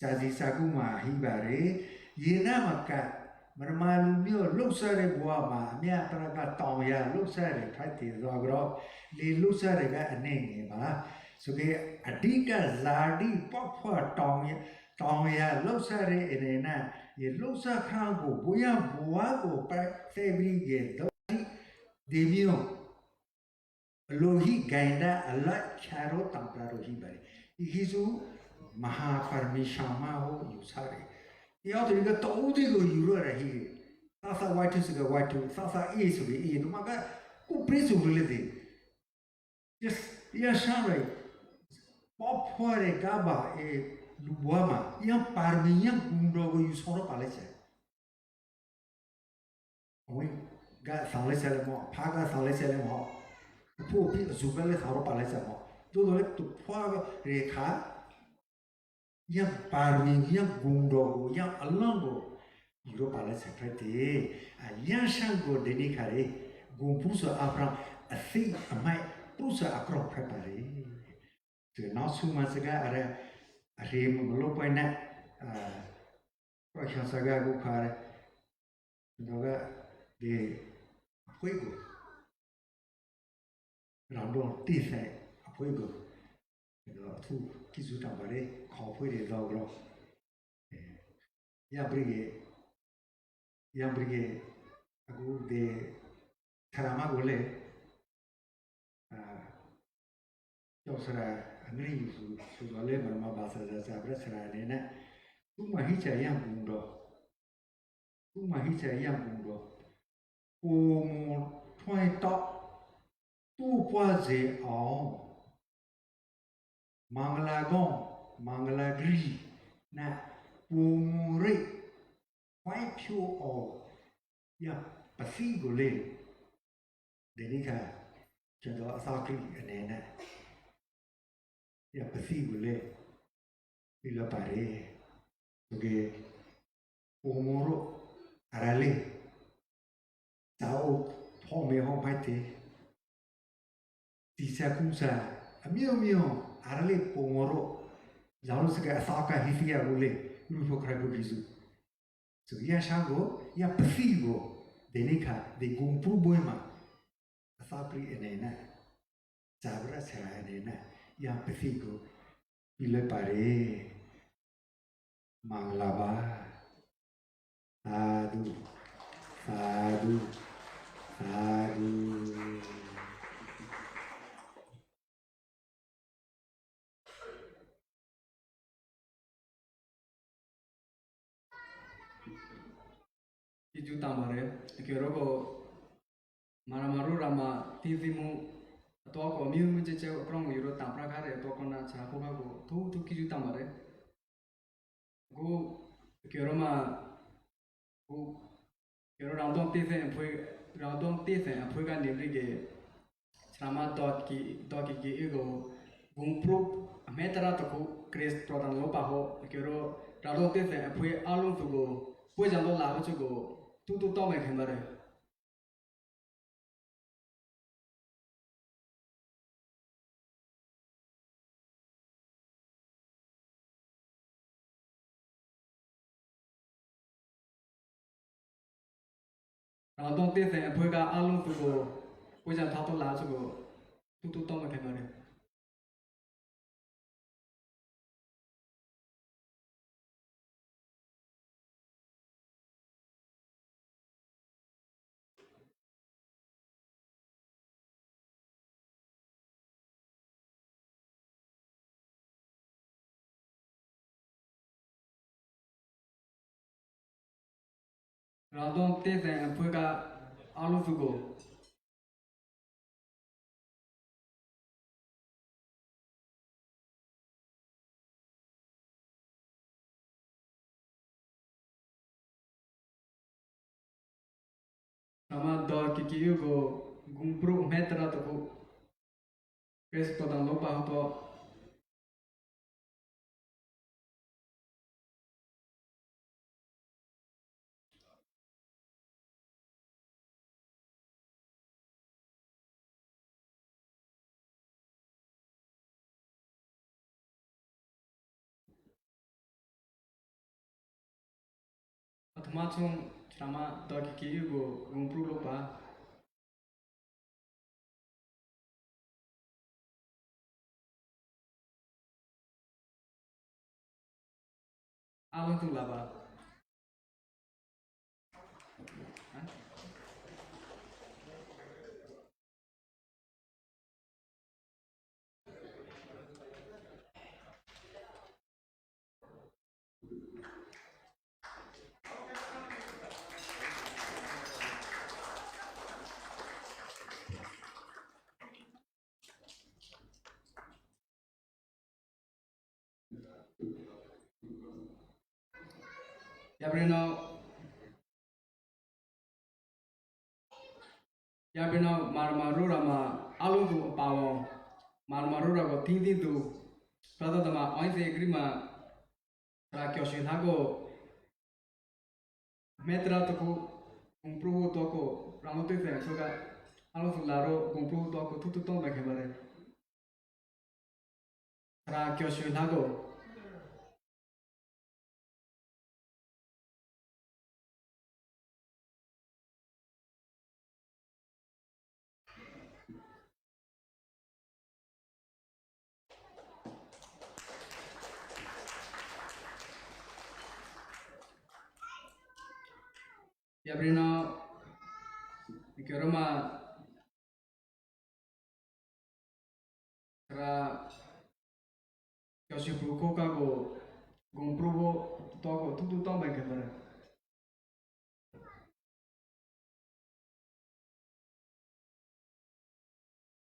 Chazi saguma hibare, yena maka, marmalu mio lousare boama, mia paraka tonya lousare pati zogro, le lousare ga anenge ba. Suke adika zadi popua tonya, tonya lousare enena, ye lousa krango, boya boago pa sebri ge do, demio. Lohi gainda ala karo tampraro hibare. Ihisu maha parmishama ho yusare. Ia to iga to ude go yurara hige. Sasa waitu suga waitu, sasa e suga e, no maka ku prisu lede. Yes, ia share. Popore gaba e lubuama, ia parmi ia gundo go yusoro palese. Oi, ga sālesele mo, pā ga sālesele mo. Pū pī zuga le sāro palese mo. Dodo le tu pua re ka. Ia parmi, ia gundo, ia alango. Iro palese prete. A ia shango deni kare. Gun prusa apra, a si amai prusa akro prepare. Te nā suma saga ara, are mo lo paina, a, Roxa saga gu kare, ndoga de apoigo. Rando tise apoigo. Eno, tu kizu tambare, ko pui de dogro. Eh, ya brige, ya brige, aku de tarama gole. Ah, yo sara, angri su, su dole marama basa za sabra sara nena. Tu mahicha yang bundo. Tū mahicha iña ngudo. Pumu tuain ta tū puaze ao. Mangalagon, mangalagri na pumu ri. Tuain piu ao. Ia pasigo le. Denika chado asakri anena. Ia pasigo le. Ila pare. Porque pomoro arale. Tao pome ho mate. Tisa kusa. Amio mio arale pomoro. Zalo saka asaka hifia ule. Ulu fo krago gizu. So, ia shango, ia pasigo, denika, de gumpru buema. Asapri enena. Sabra sera enena. Ia pasigo. Pile pare. Manglava. Sadu. Sadu. Sadu. Kizu tama re, ke roko maramaru rama tizimu, atoko miu mu cheche krong yuro tampra kare, atoko na chako kako, tu, tu kizu tama re. Ku, ke roma, ku, Kero raudon tizen apui, raudon tizen apui ka nibri ke srama doki, doki ki igo gumpru metara toku Kristu dan lopa ho, kero raudon tizen apui alun tugo, pui jan lo la ho tugo, tutu tome kembare. Raudon tizen apui ka alun tugo, pui jan tato la tugo, tutu tome kembare. Raudon tizen apui ka alun tugo. Srama doki ki igo gumpru metara toku Kristu dan lopa ho to. Atuma tun srama doki ki igo gumpru lopa. Alun tun lava. Yabrino, yabrino marmarura ma alundu pawon, marmarura go tindidu, prada dama oinse grima, ra kyoshi hago, metra toku, gumpru toko, ramo tui fe, soka, alundu laro, gumpru toko, tutu ton da kebare. Ra kyoshi hago. Yabrina, ke roma ra kyoshi pru koka ko gon prubo toko tutu tomba ke pare.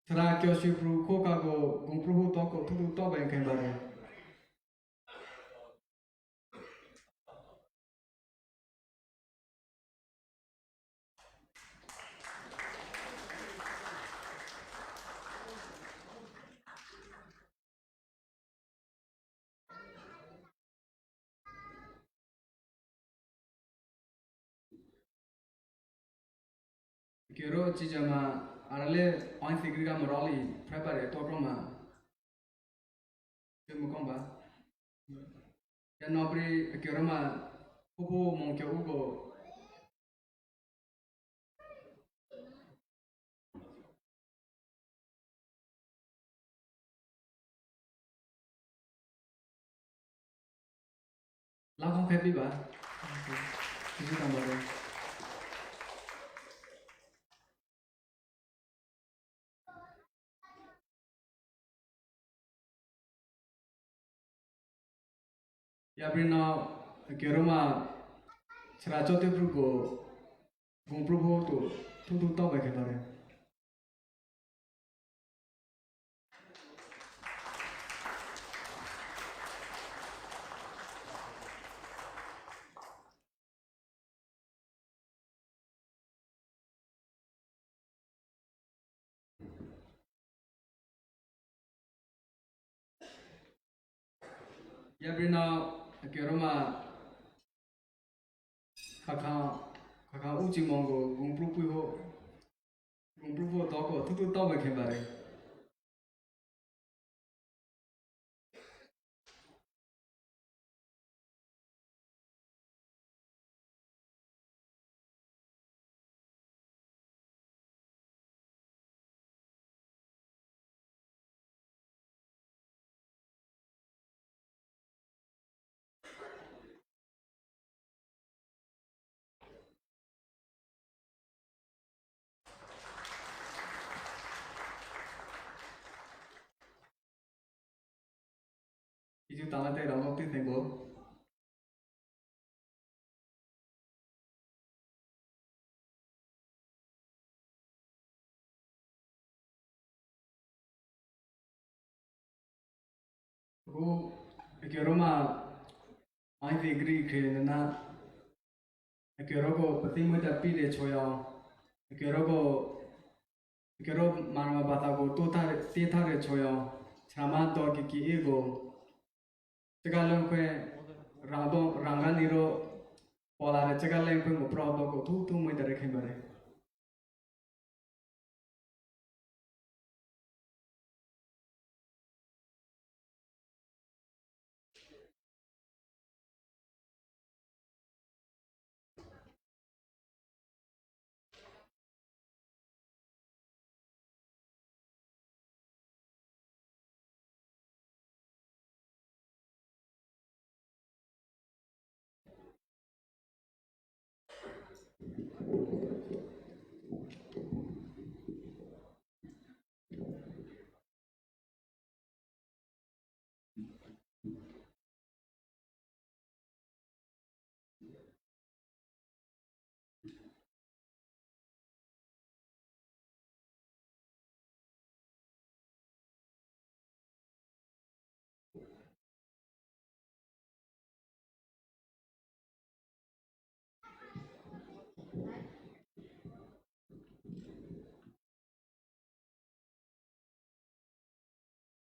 Sara kyoshi pru koka ko gon prubo toko tutu tomba ke pare. Kero chi jama arale oin sigri ga morali prepare to roma. Te mo komba. Ya no pri kero ma pupu mon kyo ugo. Lakon ke piba. Isi tambare. Yabrina ke roma sara chote prugo gon prubo to tutu tomba ke pare. Yabrina ke roma kaka kaka uchi mongo gon prubo gon prubo toko tutu tomba ke pare. Itu tama te ramo tu tengo. Ko ke roma ai te gri ke na. Ke roko pati mo ta pi de choyo. Ke roko ke ro marama bata ko to ta te ta de choyo. Chama to ki ki ego. Chaka lenkue rando ranga niro pola re chaka lenkue mo pro doko tutu mo ita re kembare.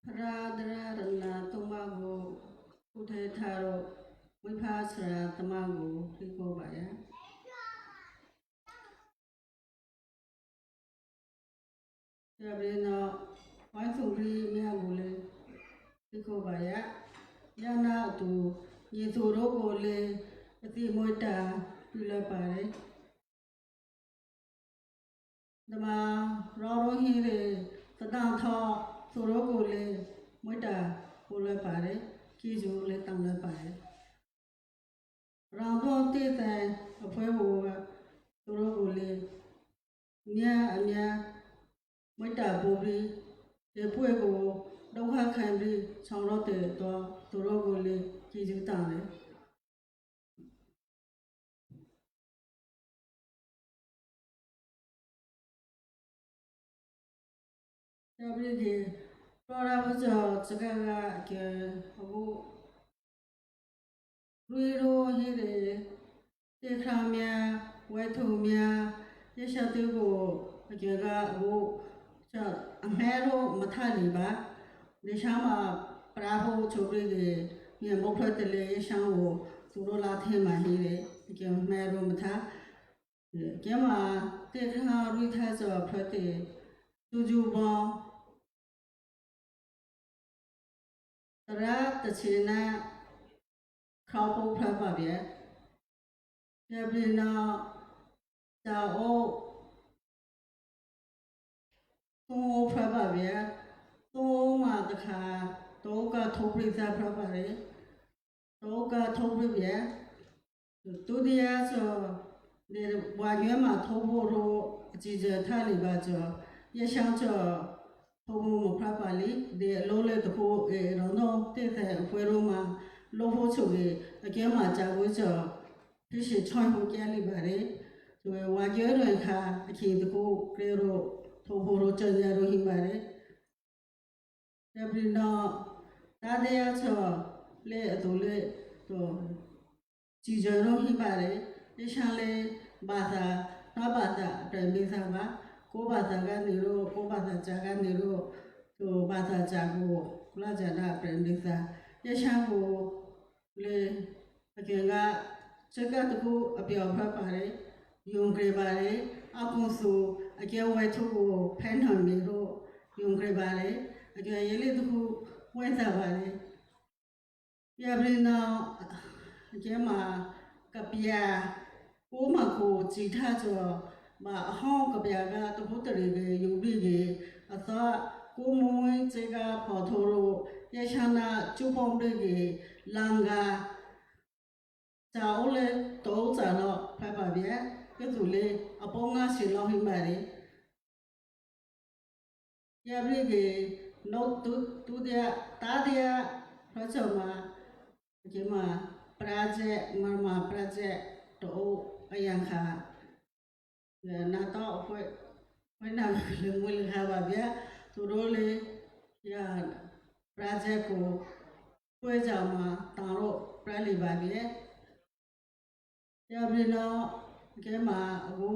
Ra dara rana tuma go, ute taro, muipa sara tama go, riko baya. Yabrina, wansungri mea gule, riko baya. Yana tu, ye turo gole, ati moita, pila pare. Dama roro hire, tadang tho, turo gole, moita, pula pare, kizu le tang le pare. Rangdo tite, apue ua, မြတ်အမြတ် မေတ္တာပို့ပြီး ဒီအဖွဲ့ကို ဒုက္ခခံပြီး ဆောင်ရွက်တဲ့အတွက် သူတို့ကိုလည်း ကျေးဇူးတင်တယ်။ ဒါပြီးရင် ပြောရဖို့ဆို စကားက အခု လွှဲလို့ရတဲ့ သင်္ခါရများ၊ ဝတ္ထုများ၊ ယရှတွေကို အကျယ်က အခု အမှတ်တော့ မထားလိမ့်ပါ။ ဒီရှမ်းမှာ ပြဖို့ဆိုပြီး ဒီ မြေမုတ်ထွက်တလဲ ယရှမ်းကို သူတို့လာထဲမှာ ဟိတယ်။ အကျယ် မှတ်တော့ မထား။ အကျယ်မှာ သင်္ခါရလွှဲထားဆို ဖတ်တဲ့ သူကျူပေါင်း သရၣ်တဆင်နဲ့ ခရစ်ယာန်ဘုရားပါဗျာ။ ပြပြနော် စာအုပ် သုံးအုပ်ဖတ်ပါဗျာ။ သုံးအုပ်မှာတခါ တအုပ်က ထုံးပြသဖတ်ပါတယ်။ တအုပ်က ထုံးပြဗျာ။ ဒုတိယဆို ဒီဝါညွဲမှာ ထုံးဖို့လို့ အစီအစဉ်ထားလိမ့်ပါဆို ယရှမ်းဆို ထုံးဖို့မဖတ်ပါလိမ့်။ ဒီအလုပ်လေးတခု အဲ တော့တော့ တဲ့တဲ့အဖွဲ့တို့မှာ လုပ်ဖို့ဆိုပြီး အကျဲမှာ ကြာဝဲဆို ဖြစ်စေချောင်ဖို့ ကြလိမ့်ပါတယ်။ ဆို ဝါညွဲတွေခါ အချင်းတခု ကဲတော့ ထုံးဖို့လို့ ကြော်ကြတော့ ဟိပါတယ်။ ဒါပြီးတော့ တတိယဆို လေအတူလေ စီစဉ်လို့ ဟိပါတယ်။ ယရှမ်းလေးဘာသာ နှစ်ဘာသာအတွက် မိသားပါ။ ကိုယ့်ဘာသာကနေတော့ ကိုယ့်ဘာသာကြားကနေတော့ သူဘာသာကြားကို လာကြတာအတွက် မိသား။ ယရှမ်းကို လေ အကျဉ်းက စကားတခု အပြောဖတ်ပါတယ်။ ယုံကြည်ပါတယ်။ အကုသိုလ် အကျဉ်းဝတ္ထုကို ဖဲနော်နေလို့ ယုံကြည်ပါတယ်။ အကျဉ်းရေးလေးတခု ဝဲသပါတယ်။ ပြပြနော် အကျဉ်းမှာ ကဗျာ ကိုယ့်မှာကိုယ် ကြည်ထားဆို ဘာအဟောင်းကဗျာက တခုတည်းပဲ ယူပြီး အသီး ကိုမွေးစေက ဖော်ထုတ်လို့ ယရှမ်းနဲ့ ကျူပေါင်းပြီး လင်္ကာ စာအုပ်လေး သုံးစာလောက် ဖတ်ပါဗျာ။ ကသူလေး အပေါင်းငါးဆယ်လောက် ဟိပါတယ်။ ပြပြ နောက် ဒုတိယ တတိယ ဖတ်စာမှာ အကျဉ်းမှာ ပရာဇတ် မြန်မာပရာဇတ် တအုပ် အရံခါ နားတော့ အဖွဲ့ အဖွဲ့နားလည်း မွေးလခါပါဗျာ။ သူတို့လည်း ရ ပရာဇတ်ကို ပွဲကြမှာ တောင်းလို့ ပြလိမ့်ပါဗျာ။ ပြပြနော် အကျဉ်းမှာ အခု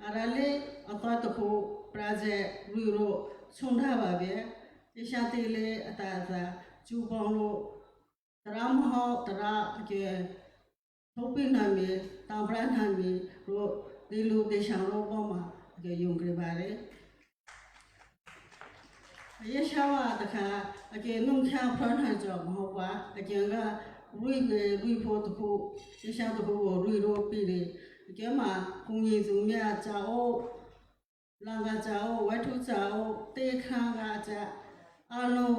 အရာလေး အသီးတခု ပရာဇတ် ဝီလို့ ဆုံးထားပါဗျာ။ ယရှမ်းသီးလေး အသီးအသီး ကျူပေါင်းလို့ သရၣ်မဟုတ်သရၣ် အကျဉ်း ထုံးပြနိုင်မည် တောင်းပြနိုင်မည်လို့ ဒီလို ဒီရှမ်းတို့ပေါ်မှာ အကျဉ်း ယုံကြည်ပါတယ်။ အရရှမ်းမှာတခါ အကျဉ်း နှုတ်ခမ်းဖျိုးနိုင်စွာ မဟုတ်ပါ။ အကျဉ်းက လွှဲပဲလွှဲဖို့တခု ရရှမ်းတခုကို လွှဲလို့ပြီးတယ်။ အကျဉ်းမှာ ကူညီသူများစာအုပ် လင်္ကာစာအုပ် ဝတ္ထုစာအုပ် သင်္ခါရစာ အားလုံး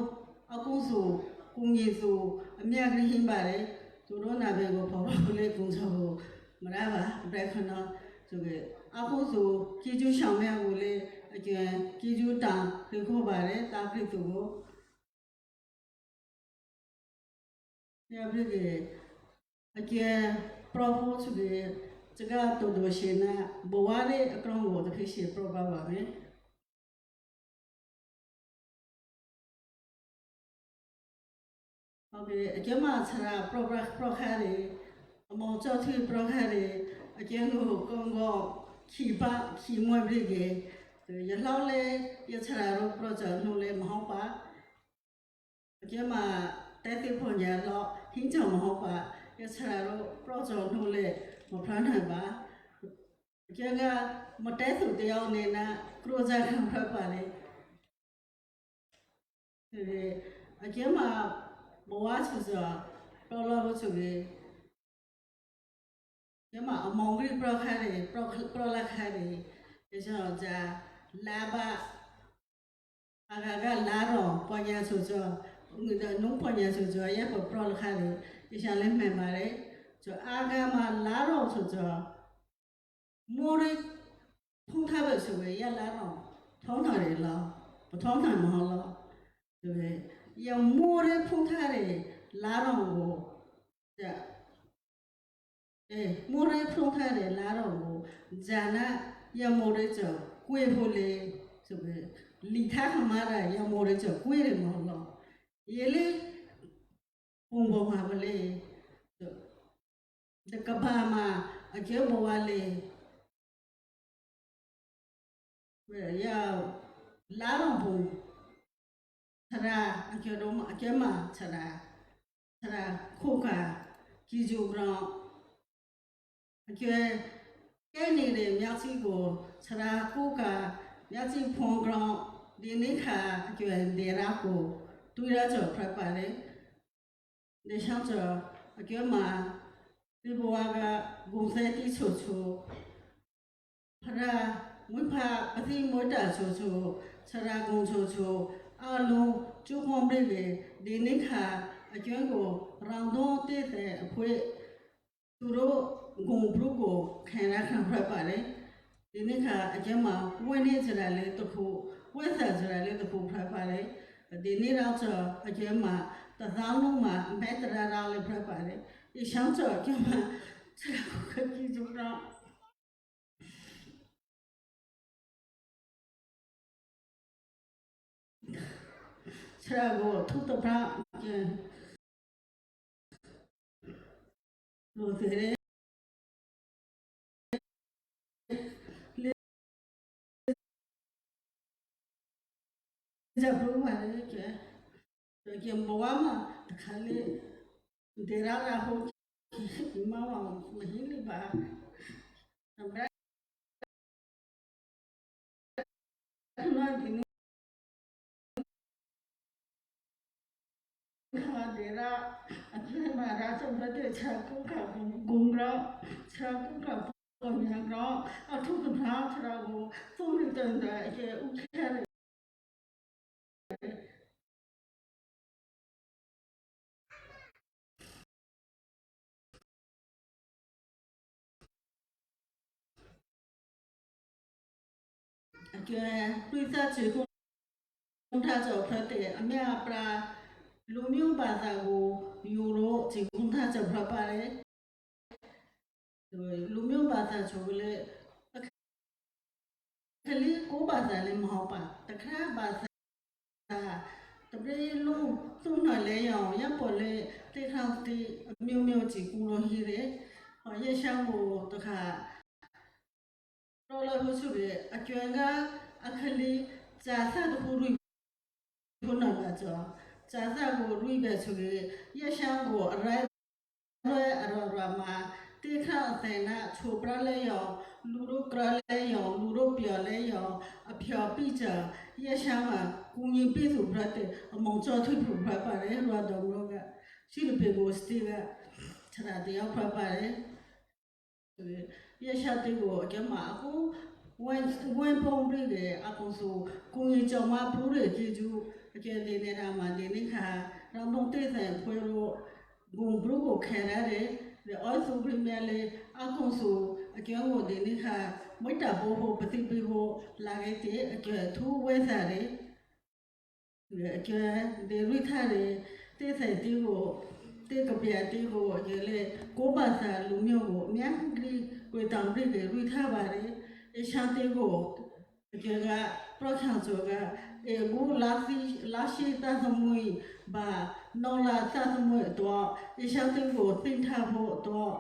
အကုသိုလ် ကူညီသူ အများကြီး ဟိပါတယ်။ သူတို့နာမည်ကို ဖော်ပြဖို့လည်း ကုသိုလ်ကို မရပါ။ ဘယ်ခဏ ဆိုပြီး အကုသိုလ် ကျေးဇူးရှင်များကိုလည်း အကျဉ်း ကျေးဇူးတင် ဖိတ်ခေါ်ပါတယ်။ တကယ်သူကို ပြပြ အကျဉ်း ပြဖို့ဆိုပြီး စကားတိုတိုရှည်နဲ့ ဘဝလေးအကြောင်းကို တဖြည်းဖြည်း ပြပါပါမယ်။ ဟုတ်ကဲ့၊ အကျဉ်းမှာ ဆရာ ပြပြ ပြခါတယ်၊ အမောင်ကျော်ထွေး ပြခါတယ်၊ အကျဉ်းကို ကောင်းကောင်း ချီးပန်း ချီးမွမ်းပေးခဲ့၊ ယလောက်လည်း ယဆရာတို့ ပြကြနှုတ်လည်း မဟုတ်ပါ။ အကျဉ်းမှာ တတ်သိပညာလောက် ဟင်းကြော်မဟုတ်ပါ။ ယဆရာတို့ ပြကြနှုတ်လည်း မပြနိုင်ပါ။ အကျဉ်းက မတတ်သူတယောက်အနေနဲ့ ကြိုးစားခံပြပါတယ်။ အကျဉ်းမှာ ဘဝဆိုစွာ ပြလို့ဆိုပြီး ကျဉ်းမှာ အမောင်ကြီး ပြခါတယ်၊ ပြ ပြလခါတယ်။ ယဆရာ လဘ အဂါက လရောင် ပညာဆိုစွာ နုပညာဆိုစွာ ယပပြလခါတယ်။ ယဆရာလည်း မှန်ပါတယ်။ ဆို အဂါမှာ လရောင်ဆိုစွာ မိုးရ ဖုန်းထားပဲဆိုရင် ရလာတော့ ထောင်းတာတွေလား မထောင်းနိုင်မဟုတ်လား ဆိုရင် ရမိုးတဲ့ဖုန်းထားတွေ လာတော့ကို အဲမိုးတဲ့ဖုန်းထားတွေ လာတော့ကို ဂျာနာ ရမိုးတဲ့ကြောင့် ကွေးဖို့လေ ဆိုပြီး လီထားခမရ ရမိုးတဲ့ကြောင့် ကွေးတယ်မဟုတ်လား ရေလေး ပုံပေါ်မှာပဲလေ တကဘာမှာ အကျဲပေါ်ပါလေ ရလာတော့ပုံ ဆရာ အကျဲတော့ အကျဲမှာ ဆရာ ဆရာ ခုခါ ကီယူဂရော အကျဲ ကဲနေတဲ့ မျက်စိကို ဆရာ ခုခါ မျက်စိဖုံးကြတော့ ဒီနေ့ခါ အကျဲ ဒေရာကို တွေ့ရကြော်ဖျက်ပါတယ် ဒီရှောင်းကျော် အကျဲမှာ ဒီဘဝက ဂုံဆဲတီးချိုချို ဖရာ မွေးဖါ ပသိမွေးတၢ်ချိုချို ဆရာ ဂုံချိုချို အားလုံး ကျိုးကောင်းပြီလေ ဒီနေ့ခါ အကျဲကို ရောင်သုံးတည့်တဲ့အဖွဲ့ သူတို့ ဂုံဘုကို ခံရခံဖျက်ပါတယ် ဒီနေ့ခါ အကျဲမှာ ဝဲနေကြတာလေးတစ်ခု ဝဲစားကြတာလေးတစ်ခု ဖျက်ပါတယ် ဒီနေ့တော့ အကျဲမှာ တစ်သောင်းလုံးမှာ မဲတရရလေး ဖျက်ပါတယ် ဒီရှောင်းကျော် အကျဲမှာ ဆရာ ခုခါ ကီယူဂရော ဆရာကို အထူးသဖြင့် လိုသေးတယ်။ လေးစားဖို့ပါတယ်။ ကဲ ကဲ ဘဝမှာ တစ်ခါလေး ဒေရာရဟို မဝမဟိလိပါ အဘရ ခဏဒီနေ့ ခါဒေရာ အကျဲမှာ ရာဇဝင်တဲ့ ဆရာ ခုခါ ဂုံဂုံဂရော ဆရာ ခုခါ ပုံညာဂရော အထူးသဖြင့် ဆရာကို သုံးနှစ်တန်တဲ့အကျဲ ဦးခဲ့တယ်။ အကျဲ လွှိုက်သတ်ခြေခုံထားကြော်ဖျက်တယ်။ အမြတ်အပရာ လူမျိုးဘာသာကို ယူလို့ ခြေခုံထားကြော်ဖျက်ပါတယ်။ လူမျိုးဘာသာဆိုလည်း ကလေးကိုယ့်ဘာသာလည်းမဟုတ်ပါ။ တခြားဘာသာ တပည့်လုံးသူ့နာ်လဲရောင် ရပေါ်လဲ တေထောင်တေအမျိုးမျိုး ခြေကူလို့ဟိတယ်။ ဟော ရရှမ်းကိုတခါ ပြောလိုက်ဖို့ဆိုရင် အကျဲက အခလေး စာသတ်တစ်ခု ခုနကကြောင့် စာသတ်ကို ရွေးပဲဆိုရင် ရရှမ်းကို အရိုက်လွဲအရော်ရွာမှာ တေခါအသဲနာ ချိုပြလဲရောင် လူတို့ကြလဲရောင် လူတို့ပျော်လဲရောင် အဖျော်ပိကြ ရရှမ်းမှာ ကူညီပိသူပြတဲ့ အမောင်ကျော်ထွေး ဖူပြပါတယ် ရွာတော်မျိုးက ရှိတပေကို စတီက ခြေတာတရား ဖူပါတယ်။ ရရှမ်းတွေကို အကျဲမှာ အခု ဝင်း ဝင်းဖုံးပြီးတဲ့ အကုသိုလ် ကိုကြီးကျော်မဖူးတဲ့ ကျေးဇူး အကျဲတင်နေတာမှာ ဒီနေ့ခါ ရန်ကုန်တိတ်ဆိုင်အဖွဲ့တို့ ဂုဏ်ပြုကို ခံရတယ်။ ဒီအောက်သူ premier လေး အကုသိုလ် အကျဲကို ဒီနေ့ခါ မေတ္တာပို့ဖို့ ပသိပေးဖို့ လာခဲ့တဲ့ အကျဲ အထူးဝဲစားတယ်။ အကျဲ ဒီရွေးထားတဲ့ တိတ်ဆိုင်တေးကို တေးကဗျာတေးကို အကျဲလည်း ကိုယ့်ဘာသာလူမျိုးကို အများကြီး ကွယ်တင်ပြီး ဒီရွေးထားပါတယ်။ အရှမ်းတေးကို အကျဲက ပြောချင်ဆိုတာက အခု လရှိ လရှိသတ်သမွေးပါ နောက်လသတ်သမွေးအတွက် အရှမ်းတေးကို သင်ထားဖို့အတွက်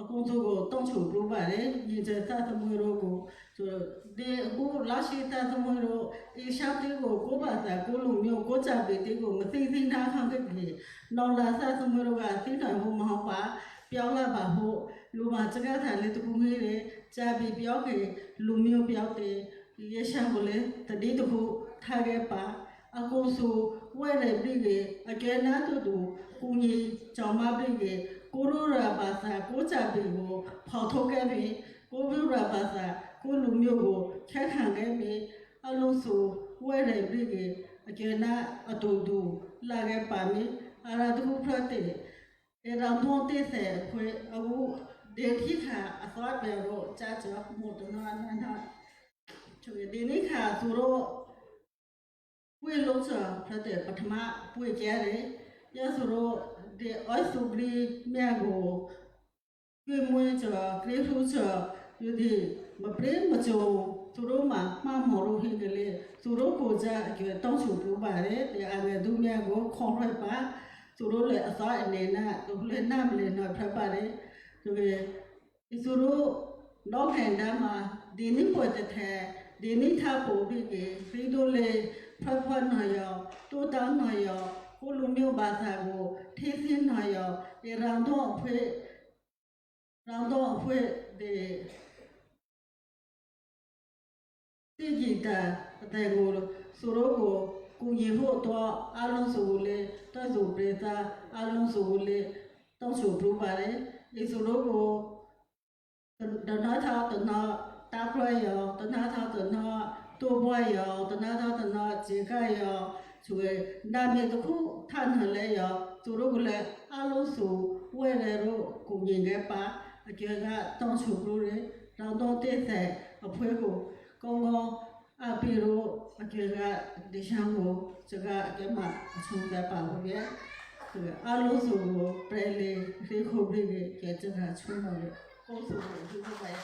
အကုသိုလ်ကို တောင်းဆိုလိုပါတယ်။ ညီကျသတ်သမွေးတို့ကို ဆို ဒီအခု လရှိသတ်သမွေးတို့ အရှမ်းတေးကို ကိုယ့်ဘာသာ ကိုယ့်လူမျိုး ကိုယ့်စာပေတေးကို မသိသင့်တာ ခံခဲ့ခင် နောက်လသတ်သမွေးတို့က သိနိုင်ဖို့မဟုတ်ပါ။ ပြောင်းလဲပါဖို့ လိုပါစကားသာလေးတစ်ခုငယ်လေး ကြားပြီးပြောခင် လူမျိုးပြောင်းတဲ့ ရရှမ်းကိုလည်း သတိတစ်ခု ထားခဲ့ပါ။ အကုသိုလ် ဝဲရယ်ပြီးခင် အကျဲနာတူတူ ကူညီကျော်မပြီးခင် ကိုယ့်တို့ရဲ့ဘာသာ ကိုယ့်စာပေကို ဖော်ထုတ်ခဲ့ပြီး ကိုယ့်ရိုးရာဘာသာ ကိုယ့်လူမျိုးကို ဆက်ခံခဲ့ပြီး အလုံးစုံ ဝဲရယ်ပြီးခင် အကျဲနာအတူတူ လာခဲ့ပါမယ်။ အဲ့ဒါတစ်ခု ဖတ်တဲ့ အဲ့ဒါ မော်တေးသဲ အခွေ အခု ဒေါ်ထီခါ အသွားပြန်တော့ ကြားကြော မော်တနာနာနာ Dī ní ka tū ró puí ló tsa pha te pathama puí kia re. Ya tū ró de oi tū bri mia go kui mui tsa kri hu tsa yu di ma pre ma tsa tū ró ma ma mo ró hi de le tū ró ko tsa ki tōng tsu pu ba re te a ve du mia go kho hroi pa tū ró le a sa e ne na tū le na ma le na pha ba re. Tū ve Isuru, nō hēnda ma, dī ní poetete, dī ní tāpō bíki, ridole, pāpā nā yō, tūtā nā yō, kulumiu bātagu, thisi nā yō, i rāndon pue, rāndon pue de. Tīkita tēngu suruku kuñi hu toa alun sugule, ta supreta alun sugule, ta suprupare, i suruku tanata tana takuayo, tanata tana tubuayo, tanata tana chikayo, sue nami tuku tanaleyo, surukule alun su uereru kuñi ngepa, akiega ta suprure, rando tese, apueku, kongo, Apiru, akiega dixangu, tsaka akema atsunga pa huge, alu sugu, preli, riku bigi, ke tsaka atsunga, ko sugu, riku bai.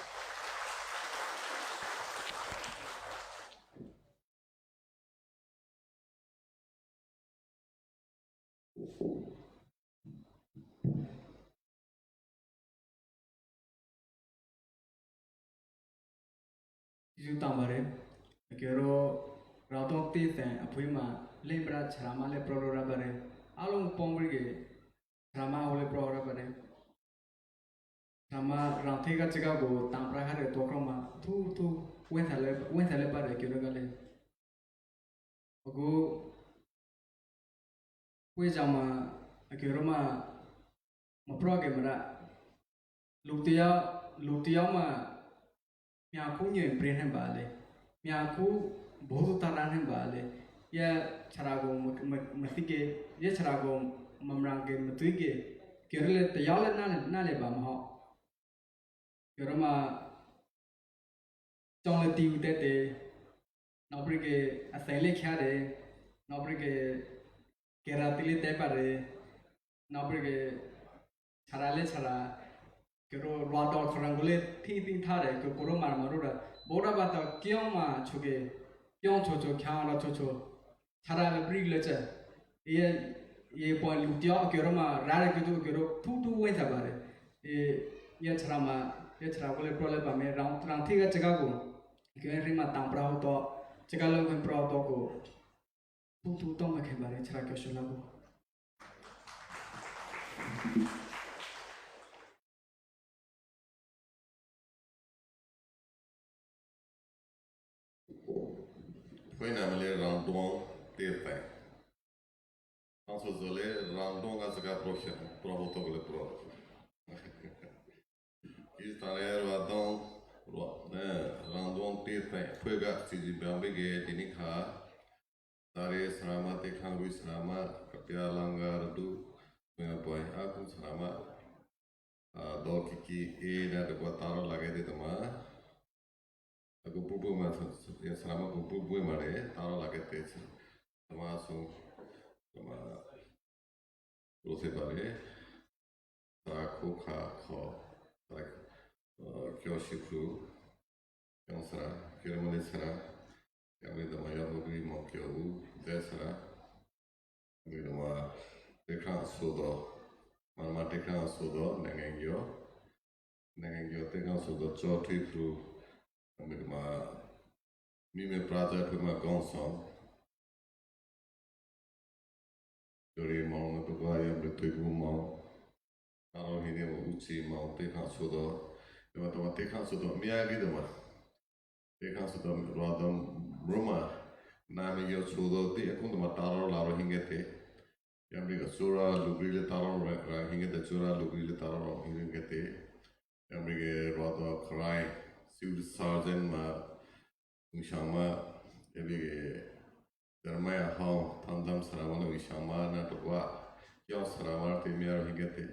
Yu tambare, kero rato tisen apui ma lembra charama le proro rabare, along pongri ge charama ole proro rabare. Charama rante ka chega go tambra hare to kroma tu tu wensa le wensa le bare kero gale. Oku kuejama akiruma maproke mara lutia lutia ma miaku ñe prene bale miaku bodu tarane bale ya charago matike ya charago mamrange matuike kirele tayale nale nale bamaho. Kiruma Chong le tiu tete, nō prike asai le kia re, nō prike kera tili tepa re, nō prike chara le chara, kero rua dor karangule ting ting tare, kero koro mara marura, bora bata kion ma chuke, kion chocho, kion ra chocho, Chara le bri le che. Ia ia poi lutio kero ma rare kutu kero tutu wensa bare. Ia chara ma ia chara kole prole pa me rang rang tiga chega ku. Kero rima tang prau to chega lo kuen prau to ku. Tutu tong me ke bare chara kyo shula ku. Fuena mele randon tete. Anso zole randon ga zaka proche, provo togole pro. Istare randon, randon tete. Fuega si di bambege dinika. Tare sarama, te kangui sarama, kapia langa radu, mea boy aku sarama, a, do kiki e na de bua taro lage de dama. Aku pupu ma, ya sarama ku pupu ma re, taro lage te sa. Sama su, sama, rose bare. Sara ko ka ko, sara, uh, kyo shikru, kyo sara, kyo male sara, kyo mi dama yo hogri mo kyo u, de sara, mi dama, de ka sodo, mama de ka sodo, nengengyo, nengengyo de ka sodo, cho tripru, mi dama, mi me praja puma gonson, Dori mau na tuka ya be tui bu mau. Karo hine mo uchi mau te kan sudo. Ema tama te kan sudo. Miyagi dama. Te kan sudo rada ruma. Nami yo sudo te ya kundu ma taro laro hingete. Yamri ka sura lugri le taro ra hingete sura lugri le taro hingete. Yamri ke rada karai. Civil servant ma. Mishama. Yamri ke Jeremiah hau tandam sarama le mishama na tukua. Kyo sarama te miaro hingete.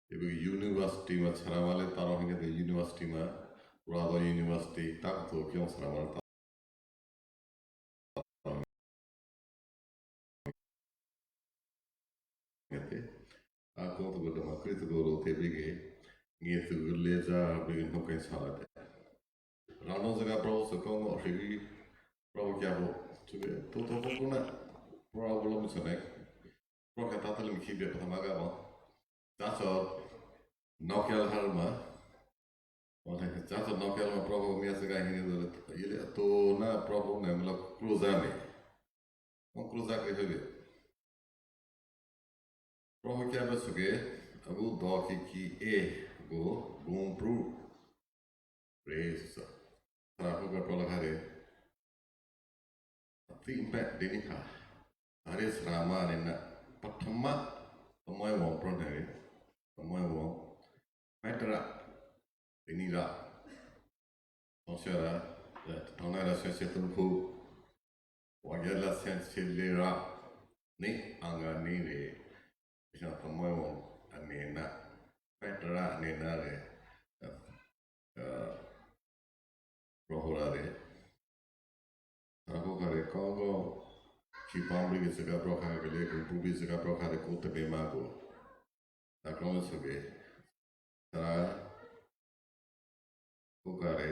Ibu university ma sarama le taro hingete university ma. Rado university tak to kyo sarama le taro. A ko tuku dama kri tuku ro te bege, nge tuku le za bege no kai sala te. Rano zaka bravo so kongo shigi, bravo kia ho. Tuku to to ko na, bravo lo mi sone. Bravo kia tata le mi kibia pa tamaga ba. That's all. No kia harma. Wale, caso no quiero ma provo mia se ga hini do le, ile to na provo ne mla cruzame. Un cruza ke hebe. Provo ke be so ke, agu do ki ki e, go, bum bru. Resa. Tra ko ga prola hare. Ati mpe deni ha. Are srama ne na. Patama. Tamai won pro ne. Tamai won. Petra. Deni ra. Tonsiara. Tonera se se tun ku. Wagela sen se le ra. Ni anga ni re. Isa tamai won. Anena. Petra anena re. Rohorare. Sako kare kongo, ki pambri ke saka pro kare ke le, kun pubi saka pro kare ko te be mago. Sako soke. Sako kare.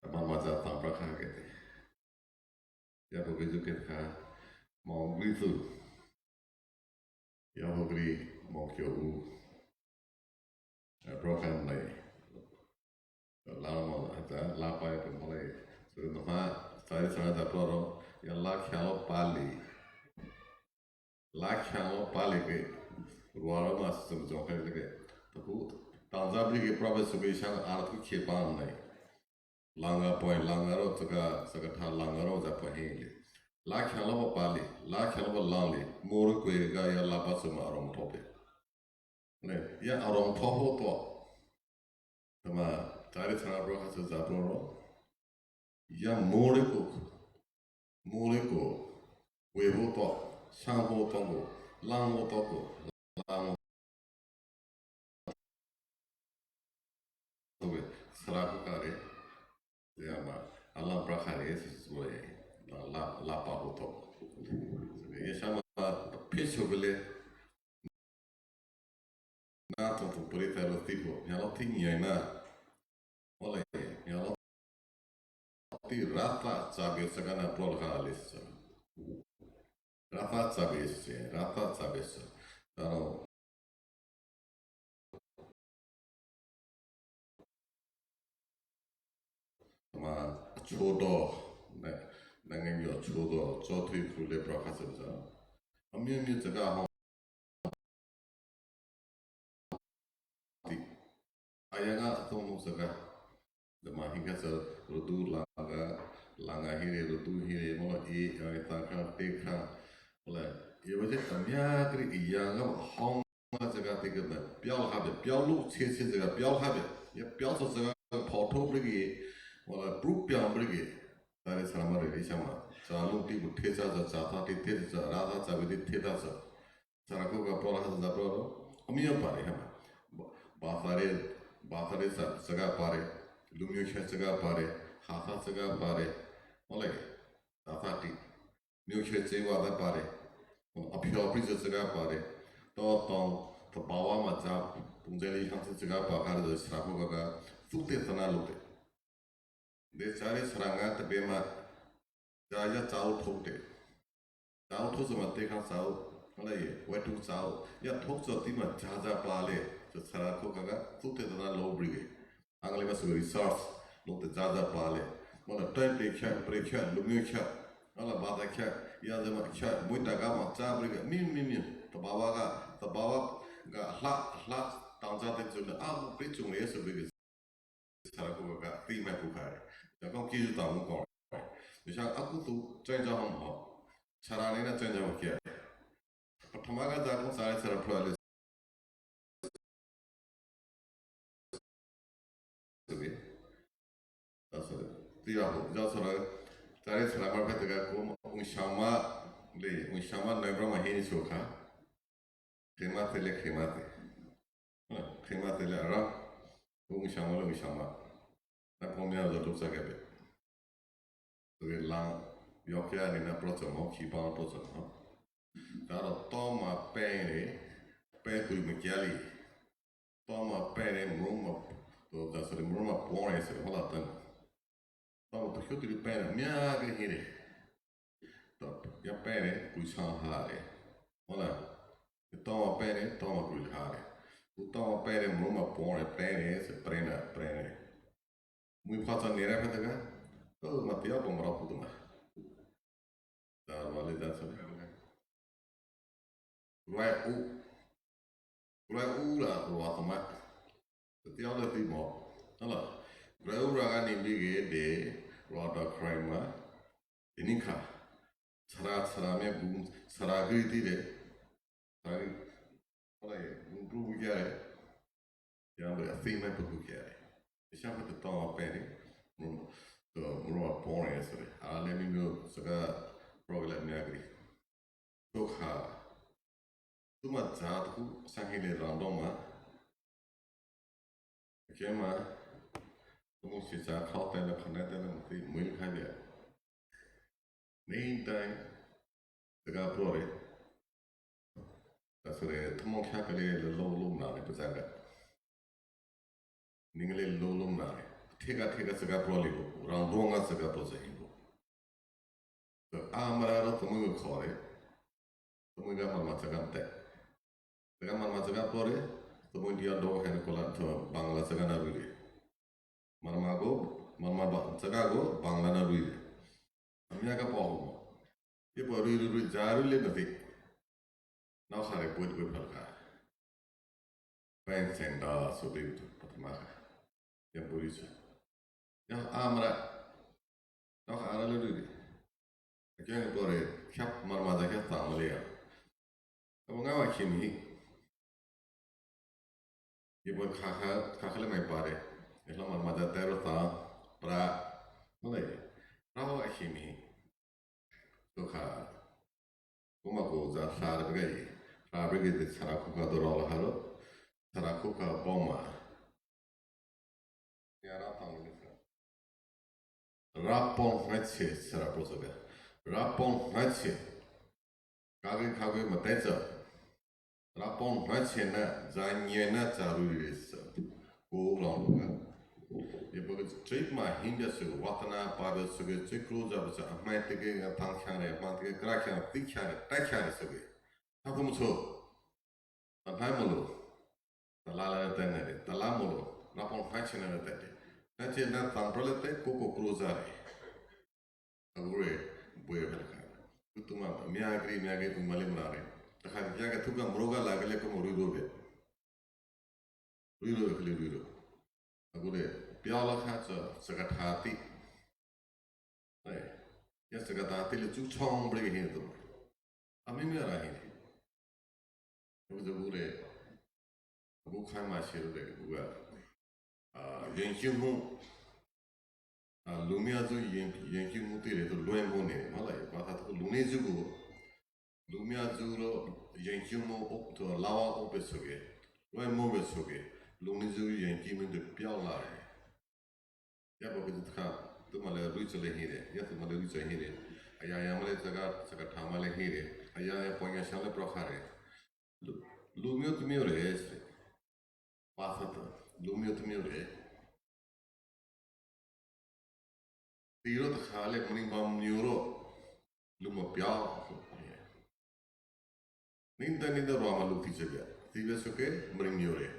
Aman maza tambra kare te. Ya ko ke juke ka. Mo gritu. Ya ko gri mo kio u. Program lai. Lama, ata, lapa ya pemolai. So, nama, saya sana da pro, ya la kialo pali. La kialo pali ke. Ruara mas, so, so, ke, ke. Taku, tanza bri ke probe so ke sang artu ke pan lai. Langa poi, langa ro, tsaka, tsaka tha langa ro, za poi hili. La kialo pali, la kialo lanli, muru kue ga ya la pa so ma arom tope. Ne, ya arom topo to. Tama, tari tsana bro, hasa za bro ro. Ya more ko, more ko, we ho to, san ho to ko, lang ho to ko, lang ho to ko, sara ko kare. Ya ma, alam pra kare, se se, la, la, la pa ho to. Ya sama, pecho bele, Na tontu purita los tipo, ña lo ti ña na. Ole, ña lo ti rata chabe sagana prol halis. Rata chabe se, rata chabe se. Ano, ma chodo, na, na ngen yo chodo, chotri kule prol halis. Ami ami chaga ho. Ti. Ayanga tonu saka. Dama hinga sa rudu langa, langa hire, rudu hire, mola i, ai ta ka, te ka. Mola, i waje tamia kri i yanga hong saka te ka na. Piao habe, piao lu che che saka, piao habe. Ya piao so saka photo brigi. Mola, pru piao brigi. Tare sama re, i sama. Sa lu ti bu te sa sa, sa ta ti te sa, ra ta sa bi ti te ta sa. Sara ko ka prola hasa za prolo. Amio pare hama. Ba-, batare, batare sa, saga pare. Lumio cha saga pare. Hasa saga pare. Ole. Tatati. Mio cha se wa da pare. Apio apri saga pare. To to, to bawa ma za. Punzeli han saga pa kare da sara ko ka. Sute sana lute. De sare saranga te be ma. Za ya tsau thou te. Tsau thou sama te kan tsau. Ala ye, wai tu tsau. Ya thou tsau ti ma za za pa le. Sa sara ko ka ka, tu te da lo bri ge. Angle ma su resource. Lo te za za pa le. Mala tai pe kya, pre kya, lu myo kya. Ala ba da kya, ya za ma kya, mui ta ga ma za bri ge. Mi, mi, mi. Ta ba wa ga, ta ba wa ga hla, hla, tang za te zu le. A, pre zu le ye se bri ge. Sara ko ka, ti mai ko ka. Ya ko ki ju ta mo ko. Ni sa aku tu, chai ja hom ho. Sara ni na chai ja ho kia. Pathama ga ja ko sara sara pro le. Sugi. That's it. Ti ya ho, ja sara. Sara sara ma ka ga ko un shama le, un shama na bra ma hini so ka. Khemate le khemate. Khemate le ara. Ungshama le ungshama. Na pomia do do sa kebe. Re la, yo ke ani na proto mo, ki pa proto mo. Taro toma pere. Pé kuri mā kiali. Toma pene muruma, to dasari muruma pone sere hola tan. Toma to hiotiri pene miagre hire. To ya pene kui san hare. Hola. Toma pene, toma kui hare. U toma pene muruma pone, pene se prena, prene. Mui pata nere pata ka. Oh, matia pomra putuma. Da vale da sa. Ruai u. Ruai u ra ruatama. Te te ala te mo. Ala. Ruai u ra ga ni bige de ruata kraima. Inika. Sara, sara me bum, sara gri ti de. Sara gri. Ala ye, bum bru ya. Ya me a thima pe ku ya. Isha ko te toma pene. Muruma, to muruma pone sere. Ala le mi mu saka program mi agri. Toka. Tuma za tuku sanhele randoma. Kema. Tumu si za kau tena connect tena muti muil kanya. Main time. Saka prore. Tasere tumu kya kale le lo lo na le pazanga. Ninga le lo lo na le. Teka teka saka prole lo. Randonga saka prole lo. Amara ro tōmui kore, tōmui ga marama tsaka mte. Tsaka marama tsaka kore, tōmui dia do hene kola to Bangla tsaka na rui. Marama go, marama ba, tsaka go, Bangla na rui. Amia ka poho mo. Ye po rui rui rui, ja rui le na vi. Nau hare bui bui palka. Paen sen da so bui tu, patamaha. Ya bui sa. Ya amara. Nau hare le rui. Kya ni pore, kya marama ja kya ta mo le ya. Abo nga wa kini. Ye po kha kha, kha kha le mai pare. E lo marama ja tero ta, pra. Mo le. Pra wa kini. Toka. Kuma ko za sara bega i. Sara bega de sara kuka do rola haro. Sara kuka boma. Ya ra tang ni sa. Rapon hache sara prosoga. Rapon hache. Kage kage mataicha. Rapon hache na, zanye na, zaru resa. Ko la na. Ye pa ke trip ma hinda se watana pa de se ke se kruza ba sa mai te ke nga tang khan re, ma te ke kra khan, ti khan, ta khan se ke. Ta kum so. Ta nai mo lo. Ta la la te ne, ta la mo lo. Rapon hache na te. Hache na tang prole te ko ko kruza re. Agure, bue velka. Kutuma, miagri, miagri, umale murare. Taha, yaga tuka muroga lagale como ruido ve. Ruido ve kali ruido. Agure, piala ka sa, sakatati. Ai, ya sakatati le chu chong bre ke hin to. Ami mi ara hin. Agure, agure. Abu khai ma shiru de, agure. A, yenkimu. A, lumia zu yen, yenkimu tire to luemu ne, mala ye, bata to lumia zu gu. Lumia zu ro yenkimu o, to lawa o pe soge. Luemu pe soge. Lumia zu yenkimu de piala ye. Ya pa pe ka, tu male ruicha le hire, ya tu male ruicha hire. Aya ya male tsaka, tsaka tha male hire. Aya ya poña shale pro hare. Lu, lumio tu mio re este. Pasata, lumio tu mio re. Tiro ta hale mani bam niuro. Luma pia. Ninda ninda rua ma lu ti chebe. Ti be so ke mani niure.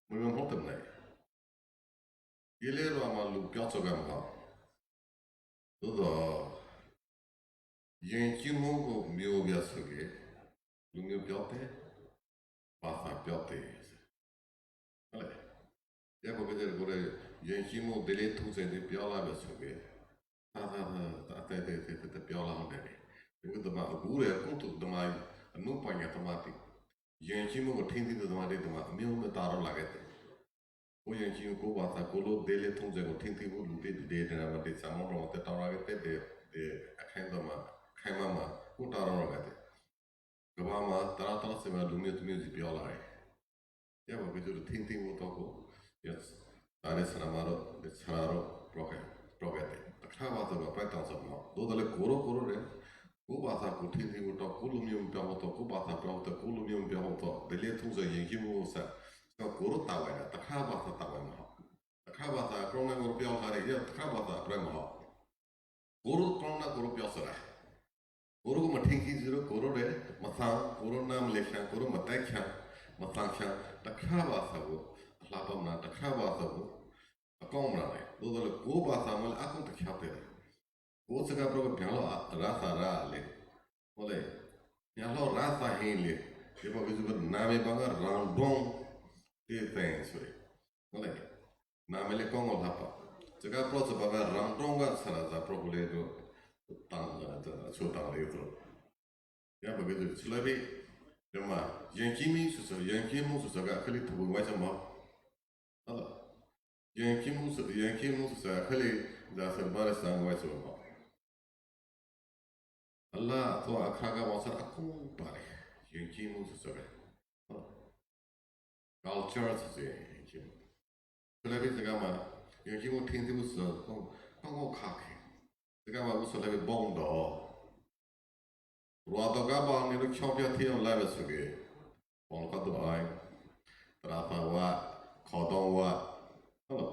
Mani bam hotam nai. Yele rua ma lu pia so gam ha. Todo. Yenkimu ko miu bia so ke. Lumio pia te. Pasa pia te. Ale. Ya ko kete kore yenkimu dele tu se de pia la be so ke. Ta ta ta ta ta ta ta pia la ho de. Ko ta ma gure ko tu ta ma nu pa nya ta ma ti. Yenkimu ko tin tin ta ma de ta ma miu me ta ro la ke te. Ko yenkimu ko ba ta ko lo dele tu se ko tin tin ko lu de de de na ma de sa mo ro te ta la ke te de de a khen ta ma khen ma ma ko ta ro la ke te. Gavama taratara sema lumia tumia zi piola ai. Ya ma bitu tintin wo toko. Ya tare saramaro de sararo proke prokete. Takha wa to ga pai tan sa ma. Do dale koro koro re. Kū vāsa kū thínthivuto, kū lumiu piahoto, kū vāsa piahoto, kū lumiu piahoto, dele thunza yenkimu sa. Sa kūru tawaina, takhra vāsa tawaima ho. Takhra vāsa krona ngoro piaho hare, ya takhra vāsa kraima ho. Kūru krona kūru piaho sara. Kūru kū mathínkiziro, kūru re, mathan, kūru namale khan, kūru matai khan, mathan khan, takhra vāsa kū, ahlapamna, takhra vāsa kū, akomna re, dodole kū vāsa male, akon takhra te re. Kū tsaka pro pialo a, rāsa rā le. Ole. Pialo rāsa hin le. Yepa vizu namale banga rāndon. Te ten sure. Ole. Namale kongo lapa. Tsaka pro tsaka banga rāndon ga sara za pro le do. Tang, tang, tang, so tang le do. Yepa vizu tsulabi. Dema, yenkimu susa, yenkimu susa ga kali tubu wa sama. Ala. Yenkimu susa, yenkimu susa kali za sarbare sangwa so. Ala, to akhaga wa sar aku pare. Yenkimu susa ga. Culture susa yenkimu. Tsulabi tsaka ma, yenkimu thínthivusa, ko, ko, ko kake. Tsaka ma usa labi bongdo. Ruado ga ba ni ru chopia thio labi sugi. Bongdo ka tu ai. Trapa wa, kodon wa. Halo.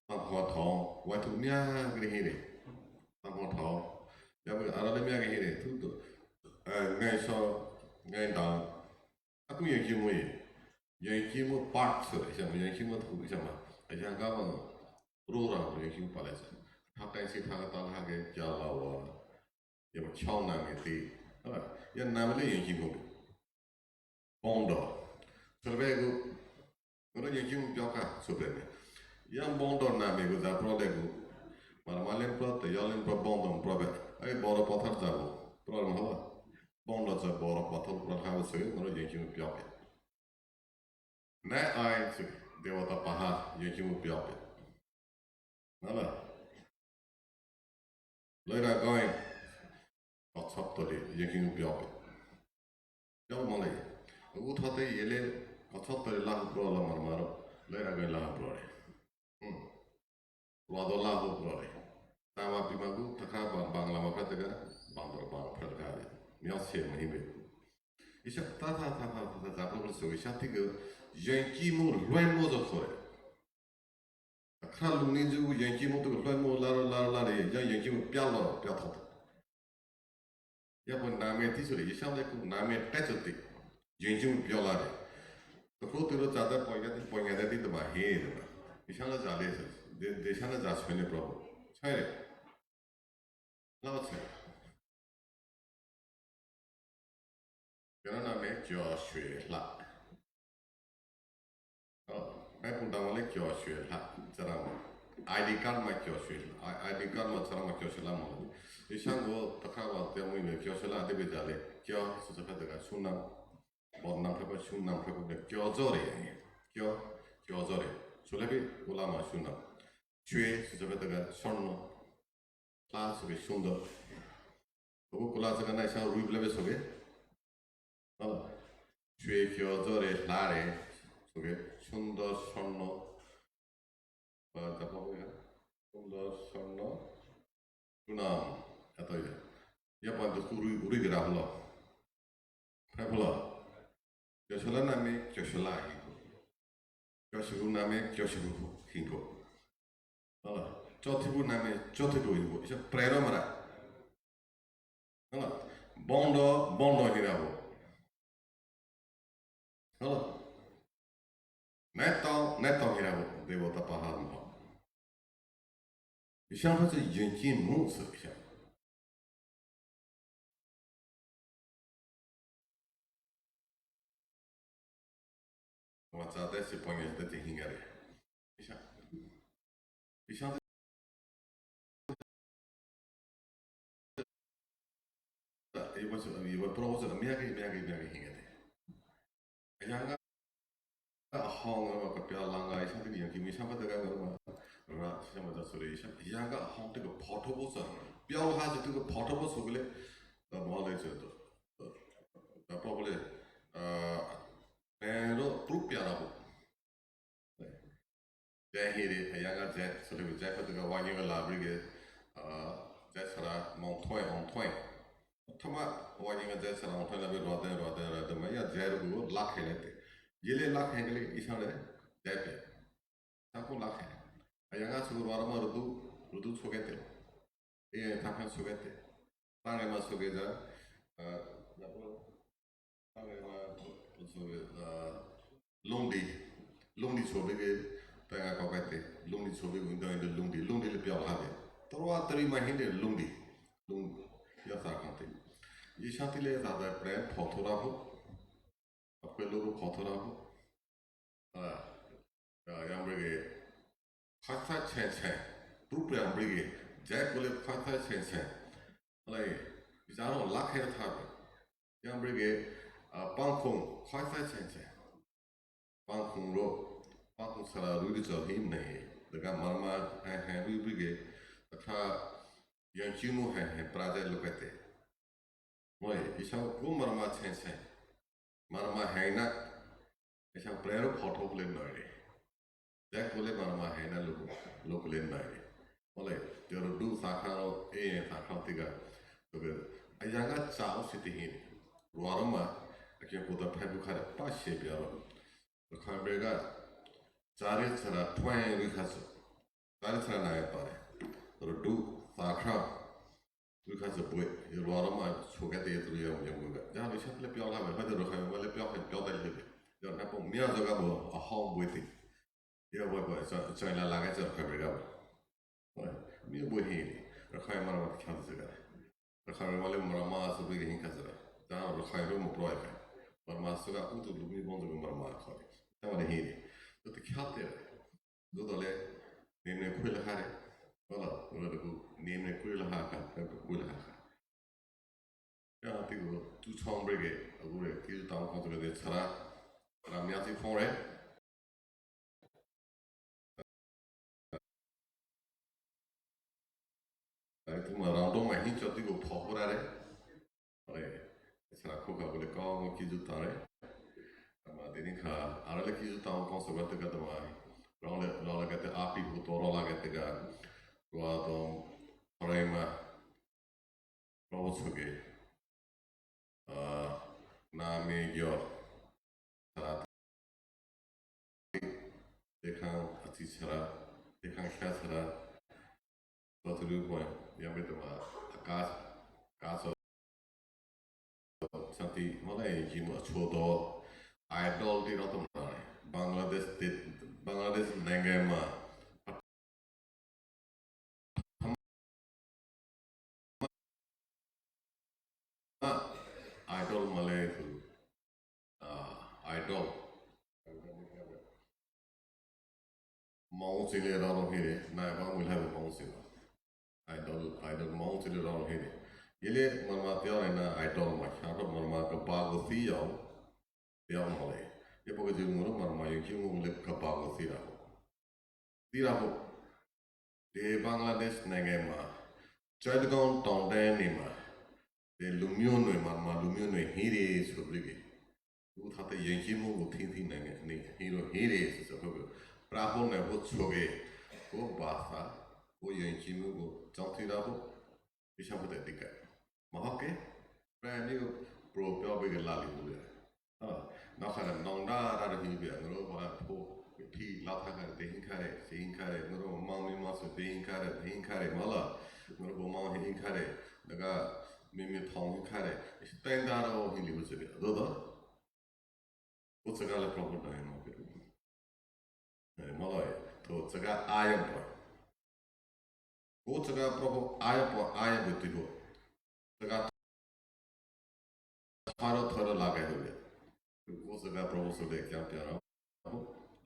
Tampo thong, wa tu mia gri hiri. Tampo thong. Ya bu ara le mia gri hiri. Tu tu. Eh, ngai so, ngai dang. Aku yenkimu i. Yenkimu part su, isama, yenkimu tu, isama. Ayanga ma rura, yenkimu palesa. Hakai si thaka tala hake jala wa. Ya ma chong na ngi ti. Ala, ya namale yenkimu. Bongdo. Survey gu. Ngoro yenkimu pioka, survey me. Ya bongdo nami gu za pro de gu. Marmalen pro te yalen pro bongdo pro be. Ai boro pothar za gu. Pro ma hala. Bongdo za boro pothar pro ha su, ngoro yenkimu pioka. Nē ai tsu, dewata paha, yenkimu piope. Nala. Loira goi, katsaptali, yenkimu piope. Piope malai. Ugu thate yele, katsaptali lahu pro la marmaro. Loira goi lahu pro re. Hmm. Ruado lahu pro re. Tama pimagu, taka bang, bang lama pratega, bang bang pratega. Miao se mahimbe. Isha, ta, ta, ta, ta, ta, ta, ta, ta, ta, ta, isha tiga, yenkimu luemo zo kore. Taka luni zu, yenkimu tu luemo, la, la, la, la, ya, yenkimu pialo, piato. Ya, pues, name ti suri, isha le ku, name techo ti. Yenkimu piola re. To ko tu ro tsata, poña ti, poña ti, tu ma he, tu ma. Isha la za le, de, de, isha la za suene pro. Chai re. Lao tse. Kena name kio shue la. Oh, mai punta ma le kio shue la. Tsara ma. I D card ma kio shue la. I, I D card ma tsara ma kio shue la ma. Isha ngo taka wa te mu le kio shue la de be za le. Kio, su sa ka de ka shuna. Bon nam phepa shun nam phepa de kio zore. Kio, kio zore. Su le bi ulama shuna. Shue, su sa ka de ka shono. Hla suke shun do. Ko kula tsaka na isha ru ible be suke. Ala. Shue kio zore hla re. Suke shun do shono. Ba ta pa ya. Shun do shono. Shuna. Ato ya. Ya pa do ru ru gra hlo. Phephula. Kio shola nami, kio shola hiko. Kio shibu nami, kio shibu hiko. Hala. Kio tibu nami, kio tibu hiko. Isha prero mara. Hala. Bondo, bondo hirabu. Hala. Neto, neto hirabu. Debo tapa harmo. Isha fa se yenkimu se isha. Wa tsa te se poñe te te hingare. Isha. Isha. Iwa se, iwa pro se, miyake, miyake, miyake hingare. Ayanga. Ahong ma kapia langa isha te yenkimu isha pa te ka ma. Ra isha ma da sore isha. Ayanga ahong te ka poto bo sa. Pia ha se te ka poto bo so le. Da mo le se to. Da po le. Ah, pero propia la bo. Jai hiri, ayanga jai, sore jai pa te ka wa ni la brige. Ah, jai sara mon toy, on toy. Thoma, wa ñi nga jai sara, thoma be rua de, rua de, rua de, ma ya jai ru ku la khe le te. Ye le la khe le, isa le, jai pe. Sa ku la khe. A ya nga su rua ma ru du, ru du su ke te. E, ta khan su ke te. Ta nge ma su ke ja, a, ya ko. Lungdi, lungdi chobi ke, ta nga ko kate, lungdi chobi ke, ndo ndo lungdi, lungdi le pia la be. Toro a tari ma hindi lungdi, lungdi, ya sa kante. Ye shanti le sa da pre photo ra ho, a pre luru photo ra ho. A, ya, ya mbre ke, Khasa chen chen. Prupe ambrige. Jai kule khasa chen chen. Alai, jaro lakhe thabe. Yambrige, a, pangkong khasa chen chen. Pangkong ro, pangkong sara ruri jo him nei. Daga marma hai hai ruri ge. Takha yang chimu hai hai praja lukete. Moi, isang ku marma chen chen. Marma hai na. Isang prero photo kule noi re. Jakule marama hena luku, luku le nai. Ole, te ro du sa kha ro, e sa kha tiga. Tobe, ayanga chao siti hini. Ruaroma, akia kuta phebu khare, pa shebi aro. Khambe ga, chari chara twain ri khasu. Chari chara nai pare. Ro du sa kha. Ri khasu bue, ruaroma, chukete yetru yam yam ga. Ja, ri shat le pio la, ha de ro khambe le pio, pio de le. Ja, na po, mia zo ga bo, a hom bue ti. Ia ua kua, cha, cha ila lage cha Rakaiberiga ua. Ua, mi ua hini, Rakai marama te kiha te sega. Rakai marama le marama sa bui ke hinka sega. Ta Rakai ru mo proa kai. Marama sega utu lu mi bon du marama koi. Ta mane hini. Utu kiha te. Dudu le, ni me kuila hare. Wala, ura du, ni me kuila haka, me kuila haka. Ia, tiku, tu chong brege, a gure, ki tu tang kong tu de chara. Ra mia ti kong re. Ari tu ma rang dong ma hin cho tiku pho hura re. Re, chara ko ka gure kong ki tu tang re. Ama deni ka, ara le ki tu tang kong so ka te ka tama. Rang le, rang le ka te api hu to, rang le ka te ka. Rua dong, re ma. Robo tsuke, a, nami gyo, sara, tekan atsi sara, tekan sha sara, soturu poi, yambe tama, akas, kaso, santi, mala e jimu achodo, idol di roto mare, Bangladesh di, Bangladesh nengema, Idol male tu, a, idol. Maung Sile raro hire, na e ba mui lhabe Maung Sile. Idol, idol Maung Sile raro hire. Ile marama tiare na idol ma, haro marama ka bago si yau. Te au mole. Ia poke jiu nguru marama yu ki nguru le ka bago si raro. Tiraho, te Bangladesh nengema, Chittagong tongden nima, te lumiu nui marama lumiu nui hiri subrigi. U thate yenki mu u thinthi nenge ni hiro hiri susuhugu. Praho ne ho choge, ko basa, ko yenki mu u chang tiraho. Isha pute dika. Mahake, prani pro pio bege lali bule. Ah, na khare nong da da da hin bia, ngro ba po, pi la tha khare, de hin khare, se hin khare, ngro mang mi ma su de hin khare, de hin khare, mala, ngro bo mang hin khare, daga mi mi thong hin khare, sten da ro hin li hu se bia. Do do. Ko tsaka le propo da hin no bia. E, mala e, to tsaka ayam po. Ko tsaka propo ayam po, ayam po tiko. Tsaka tharo tharo la kai do le. Ko tsaka propo so le kya pya ra.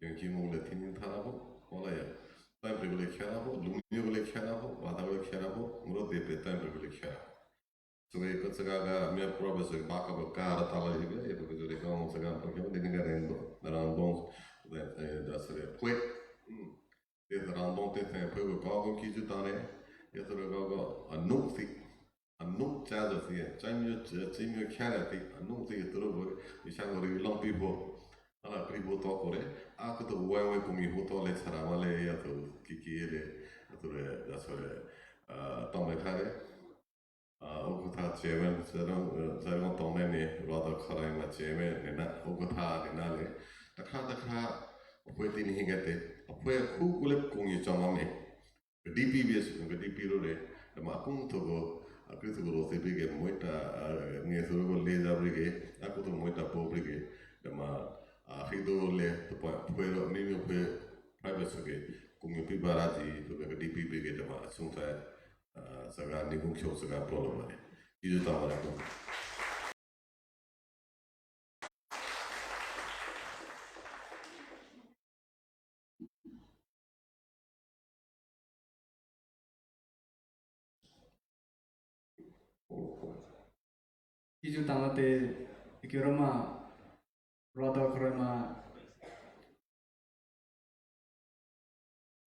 Yonki mo le tinin thara ho. Mala ya. Time pe le kya ra ho, lumi le kya ra ho, wada le kya ra ho, ngro de pe time pe le kya ra ho. Sore ko tsaka ga mia probe so baka ba ka ra tala hibe, e ko sore ka mo tsaka pa ke de ni ga rendo, na rando, de, e, da sore pue. Mm. De rando te te pue ko ka ko ki ju tane, ya sore ka ko a nu si. A nu cha do si, cha mio, cha mio kya ra ti, a nu si to ro ko, i sha ko ri long pi ho. Ala pri ho to ko re, a ko to wa wa ko mi ho to le tsara ma le ya to ki ki le, to re, da sore, a, to me kare. A, okotha chairman, Sairong, eh, Sairong Tongnen ni, Rado Kharaima chairman, nena, okotha nena le. Takha, takha, apue tini hingate, apue ku kule kungi chama me. Ka D P bia su, ka D P ro le, dama akun toko, akri toko ro te brige, moita, a, nge toko le da brige, aku toko moita po brige, dama, a, hido le, to pa, puero, mi mi pue, private suke, kungi pi barati, to ka D P brige, dama, asunta, a, saga, ni kung show saga, polo mane. Idu tama le. Kiyu tama te, ike roma, rota krema,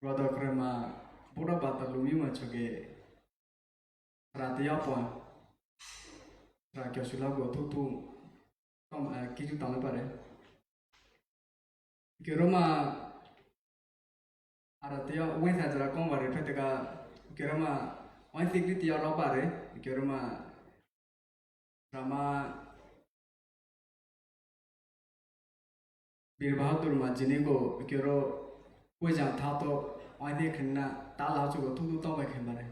rota krema, pura bata lumi ma choke, rata ya pon, ra kyo shula go tutu, tom, eh, kiyu tama pare. Ike roma, ara te ya, wen sa jara kon bare, pete ka, ike roma, wen sikri te ya ro bare, ike roma, rama, Bir Bahadur ma jini go, ike ro, we jan thato, wen sikri na, ta la chu go, tu tu to we ken bare.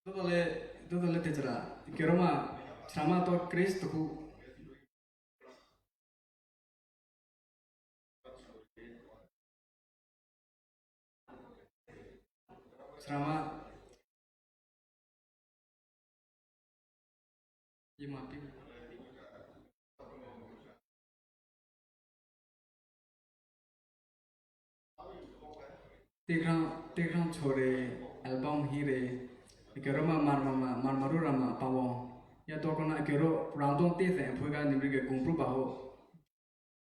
Dodole, dodole te chara. Ike roma, chama to Kristu ku. Selamat. Imapi. Tikran, tikran chore album hire. Ikero ma mar ma ma mar maru rama pawo. Ya toko na ikero random te se puega nimri ke kumpru baho.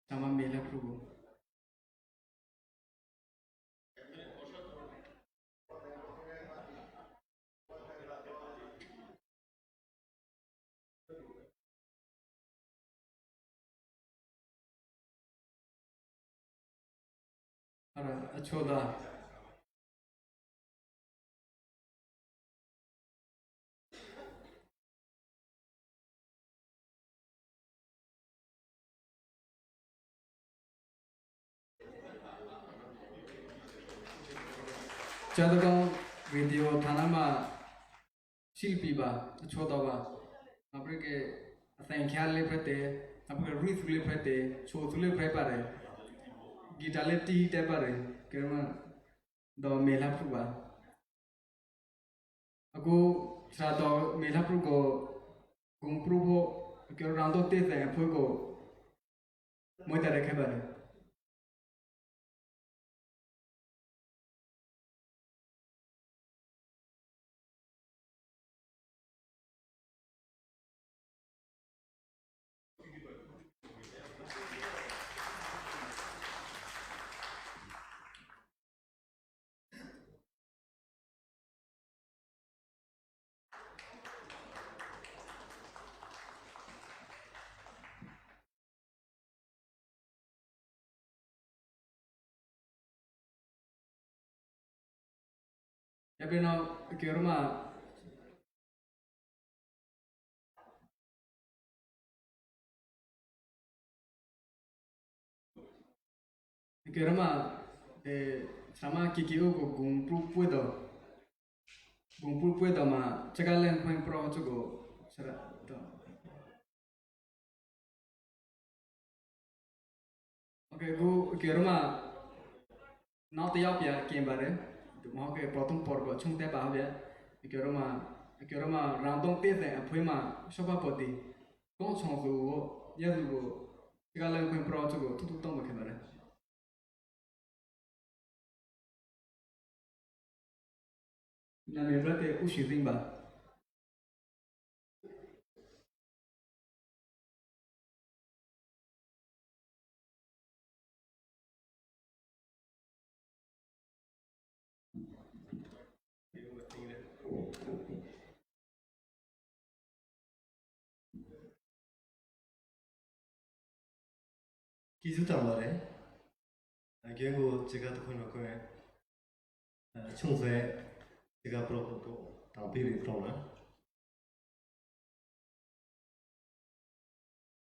Tama mela prugo. Ara, achoda. Chadakon video thanama silpi ba, achoda ba. Apre ke asen khale prete, apre ke rui thule prete, cho thule pre pare. Guitar le ti te pare, kerma do mela pruba. Aku sra to mela prugo kumprubo, kero rando te te prugo moita re kebare. Ya pena, ke roma. Ke roma, eh, sama kiki uko kumpru puedo. Kumpru puedo ma, chaka len kuen pro chuko, sara, to. Oke, ku, ke roma, nau te yau pia kembare, mo ke proton por ko chung te pa bia, ke roma, ke roma random te te, a poema, shopa poti, kon chong ku, ya ku, ke ka le kuen pro chuko, tutu tong kembare. Na me brate ushi rimba. Kizu tamba re, a, kiengu chika to kono koe, a, chunse chika propoko tampi ri tona.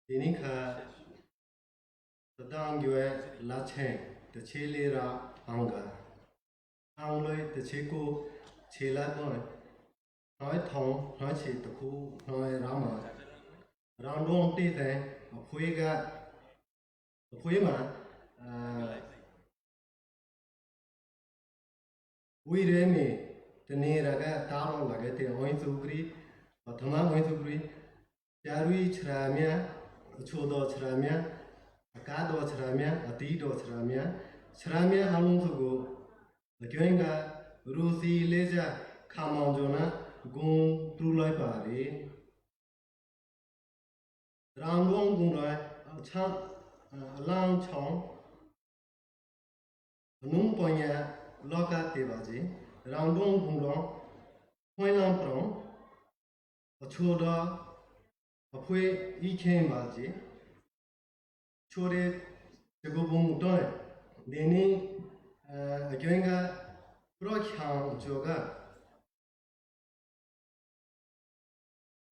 Dini ka tadang yue la chen, ta chili ra anga. Ang loi ta chiku chila boi. Noi thong, noi chi ta ku, noi rama. Rang dong ti te, a pui ga, a pui ma, a, Uire mi, teni ra ka taro la ka te oin sukri, patama oin sukri, tiarui chramia, chudo chramia, akado chramia, atido chramia, chramia alun suku, akioinga, rusi leja, kamang jona, gung trulai pari. Rang luang gung loi, a, chang, a, lang chong, a, nung ponya loka te baji, rang luang gung loi, hoi lang prong, a, chuda, a, pui i ken baji, chore, te go bung toi, deni, a, a, kyoenga, pro kyang choga.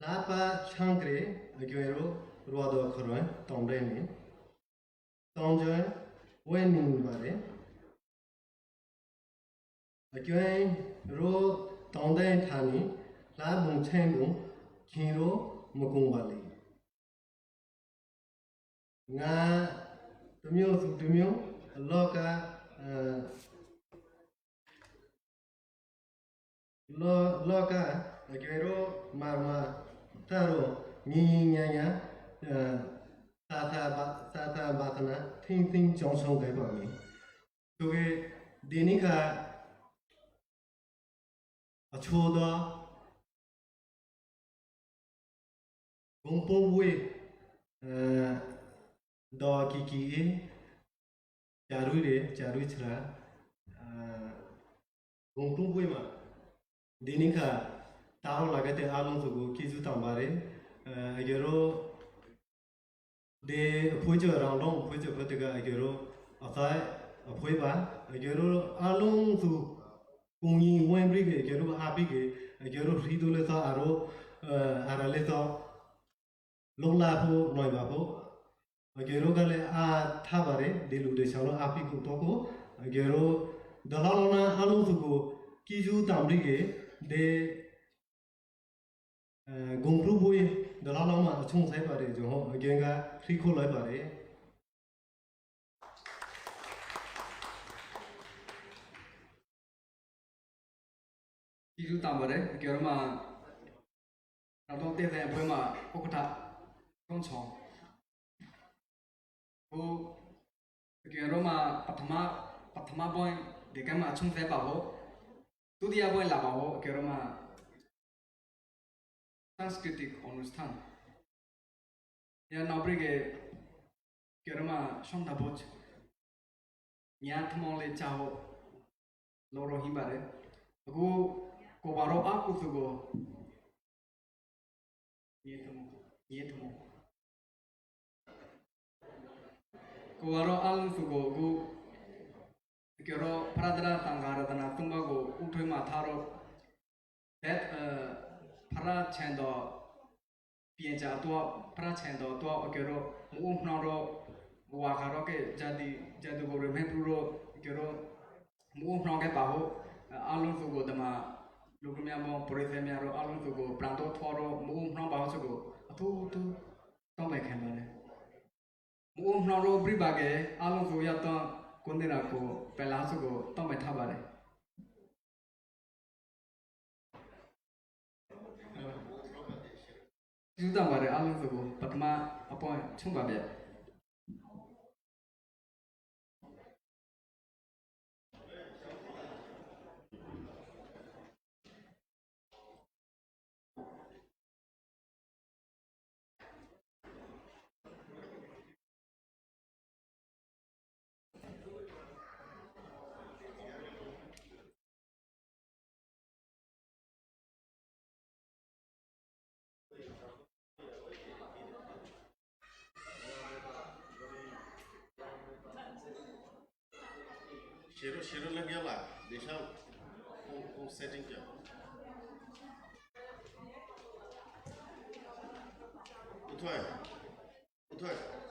Lapa changre, a kyoero, ruado koroe, tongre ni. Tongre, weni bare. A kyoero, tongre tani, la bung cheng bung, kinro, mukung bali. Nga tumyo su tumyo, loka, a, Lo, loka, a kyoero, marma, taro, nyi, nya, nya, a, sa, sa, ba, sa, sa, ba, sa, na, ting, ting, chong, chong, kai, kwa, mi. Tuke, dini ka, a, chudo, Gungpung bui, a, do kiki i, charui re, charui chra, a, gungpung bui ma. Dini ka taro lagate alung suku kizu tambare, a, agero de puijo rangdong puijo putega agero asai apui ba, agero alung su kungi wembri ge, agero api ge, agero ridu le sa aro, a, ara le sa. Lok la pho noi ba pho. Agero gale a thabare de lu de shalo api ku toko. Agero dalalo na alu suku kizu tambri ge de, a, gungpru bui dalalo ma achung sai pare jo ho agenga riko lai pare. Kizu tambare, kioroma, radon te den poema okta, tonchon. Ko, kioroma, patama, patama boy, de kama chung te babo. Tudia boy la babo, kioroma, Sanskritik onusthan. Ya nobri ge kerma shonda boch. Nya tmong le chaho loro himbare. Aku kobaro aku tugo. Nye tmong. Nye tmong. Kowaro alun sugo gu kioro paradara tangara dana tumba go utoi ma tharo. Tet, e, para chendo piencha atua, para chendo atua o kioro mu umhnoro wakaro ke jadi, jadi go remepru ro kioro mu umhno ke baho, e, alun sugo dama lukumia mo porisemiaro alun sugo prando thoro mu umhno baho sugo atu tu. Tome khenare. Mu umhno ro bri bage, alun su yata kundera ko pela su ko tome thabare. Su tambare alun su ko patma apo chumba be. Shiro, shiro lagi la, deixa com, com setting kia. Utoe. Utoe.